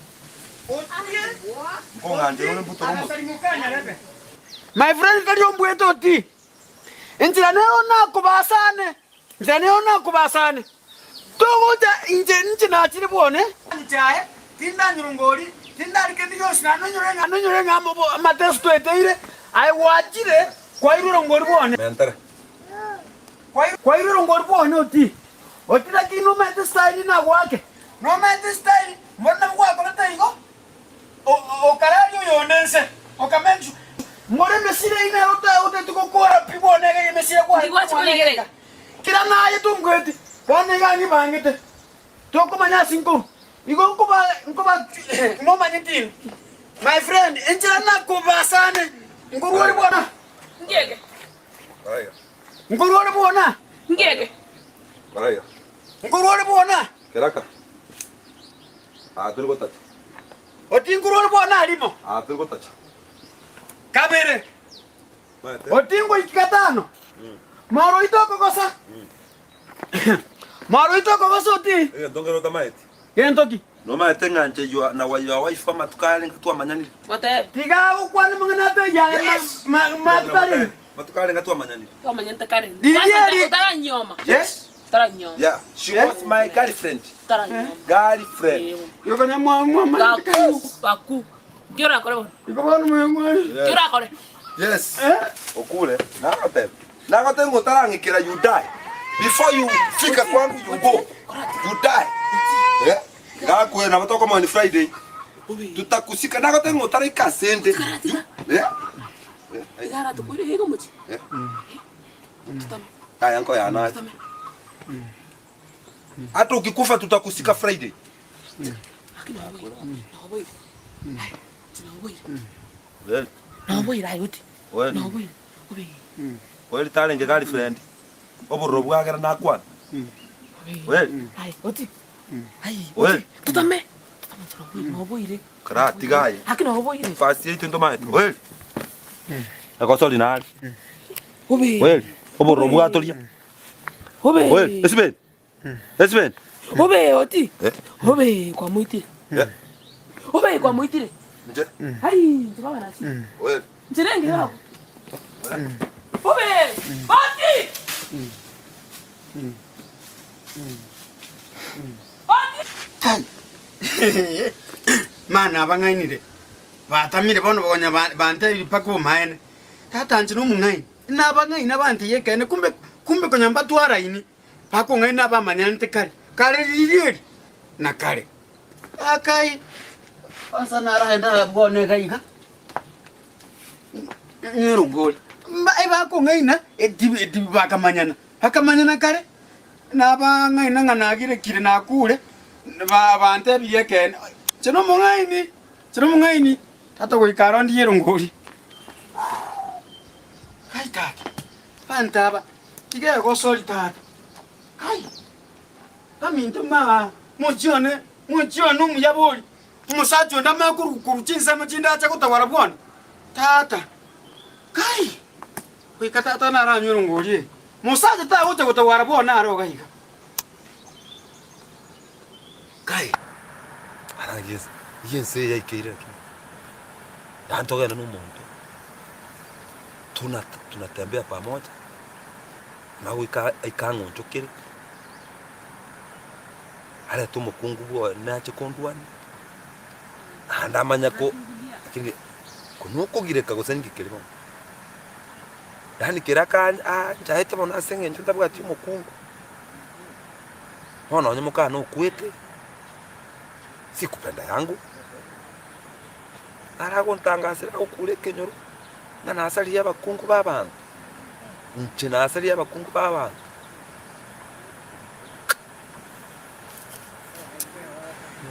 Nkong'anchera ore mbutore omote. My friend tari ombwete oti. Enchera nero nakobasane. Enchera nero nakobasane. Togocha inche inche nachire bwone. Nchae tindanyora ngori tindari kende gionsi nanyore ng'a nonyore ng'a amateso tweteire aye gwachire kwairure ngori bwone. Mentere. Kwairure ngori bwone oti. Oti lakini nomanyete style nagwake. Nomanyete style mboro nabo gwakorete igo okararia oyonde nse okamenchwa. Mboro emesira eyio nero otagoteti gokora pi bono iga emesira Ndigwachi korigereria. iga. Kera naye tongweti bono iga ng'ibangete tokomanya ase nkorwa igo nkoba nkoba momanyeti inwe my friend enchera nakobasane nkorwa ore bono. Ngege. Nkorwa ore bwona. Ngege. Baraiga. Nkorwa ore bwona. Keraka. Aa tori gotacha. Oti nkorwa ore bwona rimo. Aa tori gotacha. Kabere. Oti ngoiki gatano. Moro oito okogosa. Moro oito okogosa oti. Egento nkere otamaeti. Gento ki? Nomaete ng'a inche you na your wife amatuko aya arenge twamanyanire. Tiga gokwana amang'ana ataiyo aya matuko arenge. Matuko arenge twamanyanire. Twamanyete kare. Riria Kwanza eri- otaranyioma. Yes. Otaranyioma. Yeah, she was my girlfriend. Otaranyioma. Girlfriend. Baku, baku. Ki orakore bono? Ki orakore? Yes. Okure. Nagoteba. Nagoteba ng'a otarang'ikera you die. Before you fika kwangu you go. You die. Eh? Gakwe nabo tokomoni Friday. Tutakusika nagoteba ng'a otaraika ase ende. Eh? Igara tokoire iga omochie. Eh? Aya nkoyana aye. Hata ukikufa tutakusika Friday. Well. Well. Kweri tarenge girlfriend. Obororo bwagera nakwana. Well. Well. Totame. Noboire. Kara tiga aye. Haki noboire. Fast yaito ntomaete. Well. Egosori nare. Well. Obororo bwatoria. Well. Esibeni. Esibeni. Obe oti. Obe kwamoitire. Obe kwamoitire. Nche. Ai, nche nasi. Well. Nche ngi yako. Obe. Oti. Kai. Mana abang'ainire batamire bono bokonya bantebirie mpaka obomaene. Tata inche nomong'aini, nabang'aini abantebie ekeene kumbe kumbe konya mbatwaraini bakong'aina abamanyanete kare kare riria eri na kare. Akai asa naraenda bono iga iga ng'erongori mba ebakong'aina etibi etibi bakamanyana bakamanyana kare nabang'aina ng'a nagirekire nakure ba bantebirie ekeene inche nomong'aini inche nomong'aini tata goika aro ndiye erongori. Kai tata, abanto aba tiga egosori tata, kai baminto maa mochie one mochie one omuya bori, omosacha onde amanye korwa korwa chinsemo chinde ache gotawara bwone, tata kai goika tata naranywe erongori eye, mosacha tagocha gotawara bwone aro iga iga. Kai, ara yes, ense eye yaikeire lakini yaani togende na omonto tuna tunatembea pamoja na goika aike ang'onchokere arete omokungu bwoye nache kondwania naende amanye ko lakini konywa okogireka gose ninki kere bono. Yaani kera aka anchaete mono ase eng'encho ntabwati omokungu, bono nonye mokana okwete, sikupenda yangu, naro agontangasera agokura ekenyoro, ng'a nasaririe abakungu ba abanto, inche nasaririe abakungu ba abanto.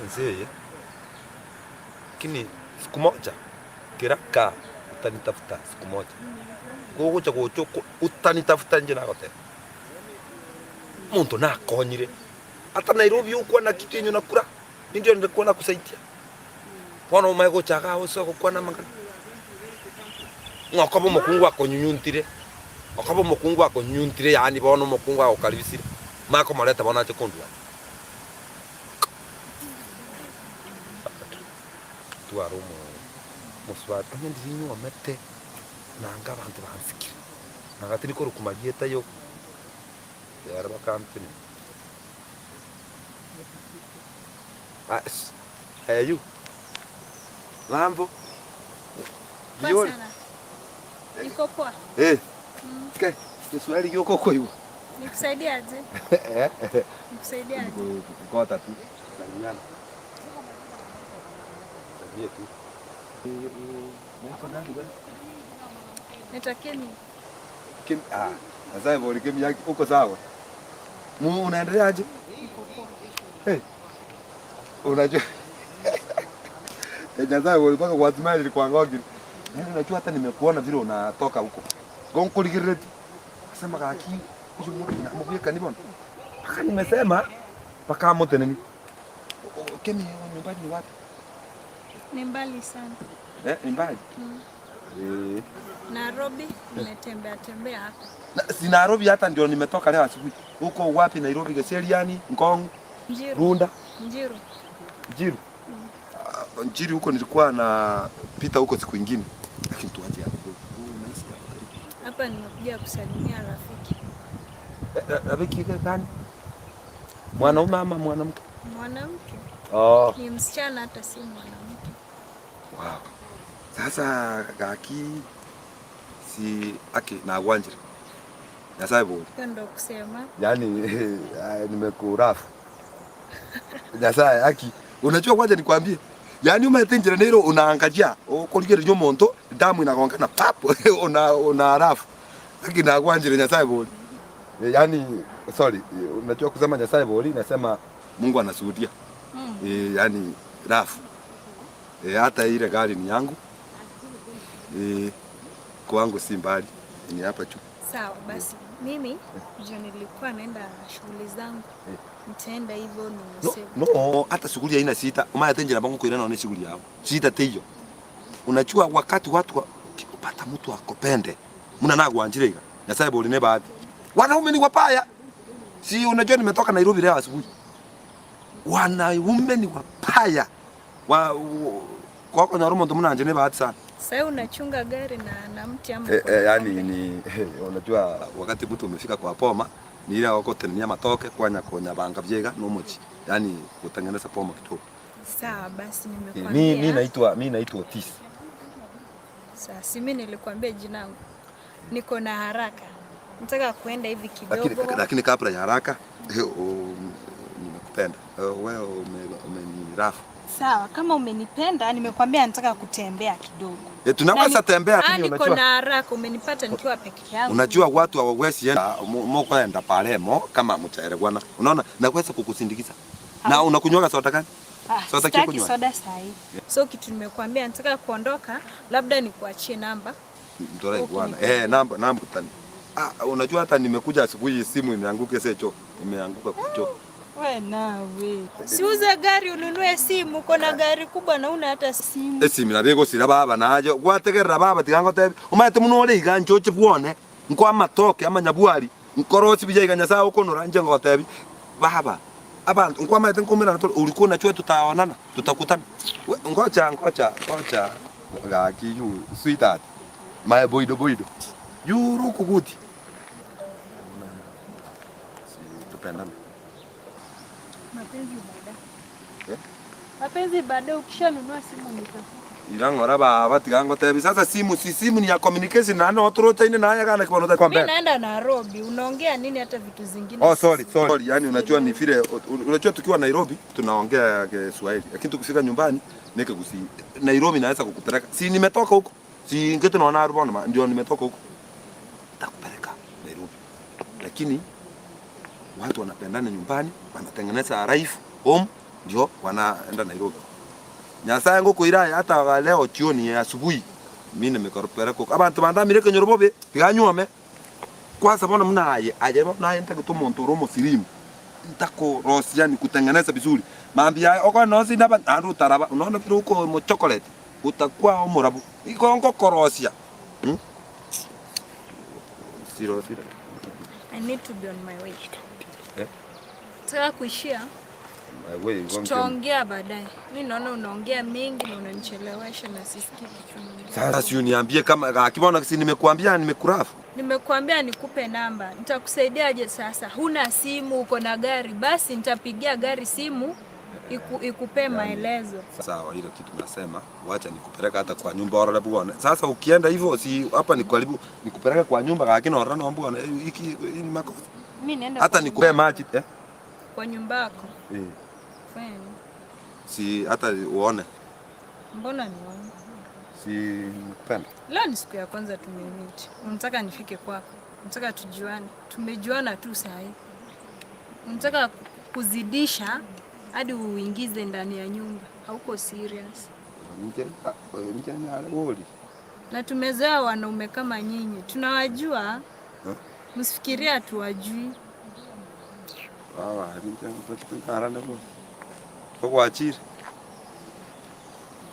Ense eye, lakini siku moja kera kaa utanitafuta siku moja, gogocha gocha oko utanitafuta inche nagoteba. Omonto nakonyire, ata Nairobi okwana kitu yenye unakula, nindio nilikuwa nakusaidia. Bono omanye gocha igaa ase ogokwana amang'ana, ng'a okoba omokungu akonyunyuntire, okoba omokungu akonyunyuntire yaani bono omokungu agokaribisire, omanye komoreta bono ache kondwania. Gotwara omo mosubati onye ndiri nyuomete nanga abanto bansikire nanga tindi korokwa marieta yo ere bakantenenia. Ah, sh, you mambo Poa Vizuri. sana. Niko poa. Eh. Ke, Kiswahili giko koiwa. Nikusaidie aje? Nikusaidie aje? Kota tu. Salimiana. Salimie tu. Unaitwa nani wewe? Naitwa Kemi. Kim, ah, sasa hivyo ni Kim yake uko sawa? Mu unaendelea aje? Niko poa. Hey. Unajua Eh, Nyasaye ulipaka kwa smile ilikuwa ngogi. Yaani unajua hata nimekuona vile unatoka huko. Gonkuligirire tu. Sema kaki uyu mtu namubweka ni bona. Paka nimesema paka mote nini. Kemi nyumbani ni wapi? Ni mbali sana. Eh, ni mbali. Mm. Eh. Nairobi nimetembea tembea hapa. Na, si Nairobi hata ndio nimetoka leo asubuhi. Huko wapi Nairobi Geseriani, Ngong, Njiru. Runda, Njiru. Njiru. Ah, Njiru huko nilikuwa na pita huko siku ingine. Lakini tuache hapo. Unaishi hapo karibu. Hapa nimekuja kusalimia rafiki. Rafiki gani? Mwanaume ama mwanamke? Mwanamke. Oh. Ni msichana hata si mwanamke. Wow. Sasa gaki si aki na gwanjira. Nyasaye bori. Hiyo ndo kusema. Yaani nimekurafu. Nyasaye aki unajua kwanza nikwambie. Yaani umetenjera nero unaangalia ukorigereria omonto damu inagongana pap una rafu. Aki na gwanjira Nyasaye bori. Yaani sorry, unajua kusema Nyasaye bori nasema Mungu anashuhudia. Yaani rafu. Hata ile gari ni yangu. Kwangu si mbali, ni hapa tu. Sawa basi. Mimi ndio nilikuwa naenda shughuli zangu. Nitaenda hivyo No, ni no, hata shughuli haina sita. Umaya tenjera bangu kuirana na shughuli yao. Sita teyo. Unajua wakati watu kupata mtu akopende. Muna nagwanjire iga. Nyasaye bori ne bahati. Wanaume ni wabaya. Si unajua nimetoka Nairobi leo asubuhi. Wanaume ni wabaya. Wa kwako nyarumo ndo muna ne bahati sana. Sasa unachunga gari na mti ama Yani ni unajua wakati mtu umefika kwa poma ni ile wako tenenia matoke kwanya konya banga byega no mochi. Yani kutengeneza poma kidogo. Sawa basi nimekuambia. Mi naitwa Otis. Sawa, si mimi nilikwambia jina langu. Niko na haraka. Nataka kuenda hivi kidogo. Lakini kabla ya haraka nimekupenda. Wewe umenirafu. Sawa, kama umenipenda nimekwambia nataka kutembea kidogo. Tunaweza tembea lakini Niko unajua. na haraka, umenipata nikiwa peke yangu. Unajua watu hawawezi enda mo kwenda pale mo kama mtaelewana. Unaona naweza kukusindikiza. Na unakunywa soda gani? Soda Sitaki kikunywa. soda sahi. So kitu nimekuambia nataka kuondoka, labda nikuachie namba. Mtore bwana. Namba tani. Unajua hata nimekuja asubuhi simu imeanguka sasa cho. Imeanguka kwa cho. We nawe. Siuze gari ununue simu, uko na gari kubwa na una hata simu. Esimu nabego sira baba najo. Gwategerera baba tigango tebe. Umaete muno ore iga nchoche bwone. Nko amatoke amanyabwari. Nkorosi bija iga Nyasaye okonora nje ngotebi. Baba abantu nko amaete nkomera to ulikuwa unajua tutaonana, tutakutana. Ngoja ngoja ngoja. Gaki you sweetheart. My boy do boy do. You look good. Si tupendane. Mapenzi baadaye. Eh? Mapenzi baadaye ukishanunua simu nitafuta. Irangora baba tigango tebi. Sasa simu si simu ni ya communication na no trota ine na ya kana kibono kwa Mimi mbele. naenda Nairobi, unaongea nini hata vitu zingine? Oh sorry sorry. Yaani unajua ni vile unajua tukiwa Nairobi tunaongea Kiswahili. Lakini tukifika nyumbani nike kusi Nairobi naweza kukupeleka. Si nimetoka huko. Si ngete naona Arubona ndio nimetoka huko. Nitakupeleka Nairobi. Lakini watu wanapendana nyumbani, wanatengeneza life home ndio wanaenda Nairobi. Nyasaye ngukwira hata leo jioni ya asubuhi mimi nimekopeleka huko. Abantu bandamire kenyorobobe tiganyuome. Kwanza bona muna aye aye bona aye ntake tumuntu romo sirimu. Ntako rosia ni kutengeneza vizuri. Mambi ya oko nosi ndaba andu taraba unaona vile uko mo chocolate utakuwa omurabu. Iko ngo korosia. Siro siro. I need to be on my way. Eh? Nataka kuishia. Wewe Tutaongea baadaye. Mi naona unaongea mingi na unanichelewesha na sisikii kitu unaongea. Sasa si uniambie kama akibona, si nimekuambia nimekurafu. Nimekuambia nikupe namba, nitakusaidiaje sasa? Huna simu, uko na gari, basi nitapigia gari simu ikupee maelezo. Sawa, hilo kitu nasema, wacha nikupeleka hata kwa nyumba ora bwana. Sasa ukienda hivyo, si hapa ni karibu, nikupeleka kwa nyumba lakini ora na bwana, hiki ni makosa. Mi naenda Hata kwa nikupe nyumba maji eh? Kwa nyumba yako. Eh. Fanya nini? Si hata uone. Mbona nione? Si nikupenda. Leo ni siku ya kwanza tumemeet. Unataka nifike kwako? Unataka tujuane? Tumejuana tu saa hii. Unataka kuzidisha hadi uingize ndani ya nyumba. Hauko serious. Nje nje nyale woli. Na tumezoea wanaume kama nyinyi, tunawajua. Eh? Msifikirie hatuwajui. Sawa, nje ngaranda bo. Kwa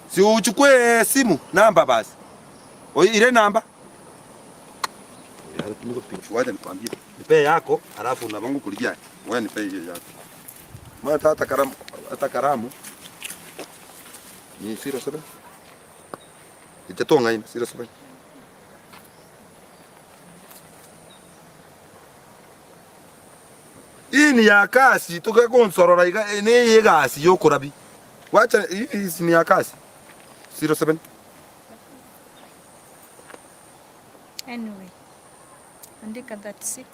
Si uchukue simu namba basi. Oi, ile namba. Niko pichu, nikwambie. Nipe yako, alafu na bangu kulijia. Wewe nipe hiyo yako. Maana hata karamu, hata karamu. Ni 07. Itatonga ina 07. Hii ni ya kasi tukakonsorora iga ni igasi yokurabi. Wacha hii ni ya kasi. 07. Anyway, andika 36.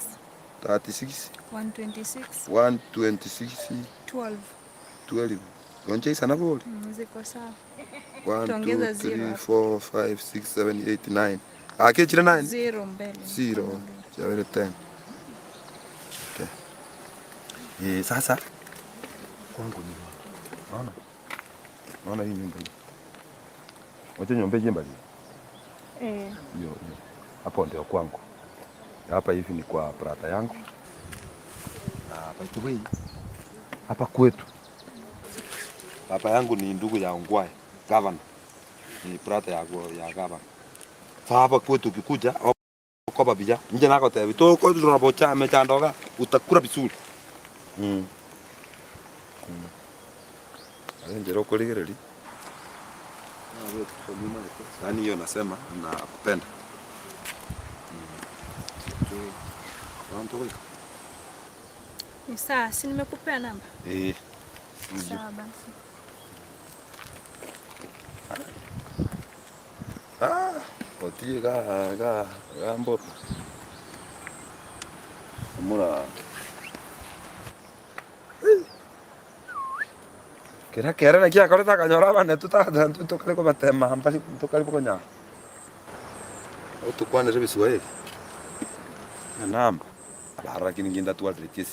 36. 126. 126. 12. 12. Gonje sana boli. Ziko sawa. 1 Tuongeza 2 zero 3 4 5 6 7 8 9. Ah, ke chile 9. Zero mbele. 0. Chavere 10. Okay. Sasa kwangu ni naona. Naona hii nyumba hii. Wacha nyumba hii mbali. Eh. Hiyo hiyo. Hapo ndio kwangu. Hapa hivi ni kwa brother yangu. Na by the way, hapa kwetu baba yangu ni ndugu ya Ongwae, governor. Ni brother ya governor. Sasa hapa kwetu ukikuja okoba bija, nje nako tebi to ko robo cha mechandoga utakula vizuri. Njero kuligereri. Yaani hiyo nasema nakupenda. Ni sawa, si nimekupea namba? Eh. Sawa basi. Ah, otie ga ga gambo. Mura. Kera kera na kia kore ta kanyora bana tuta tukale ko batema hamba tukale ko nya. Otukwane rebe Kiswahili. Namba. Bara kini nginda tu adreti.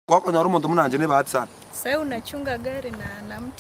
Kwako nyoro muntu munanje ne bahati sana. Sasa unachunga gari na mti.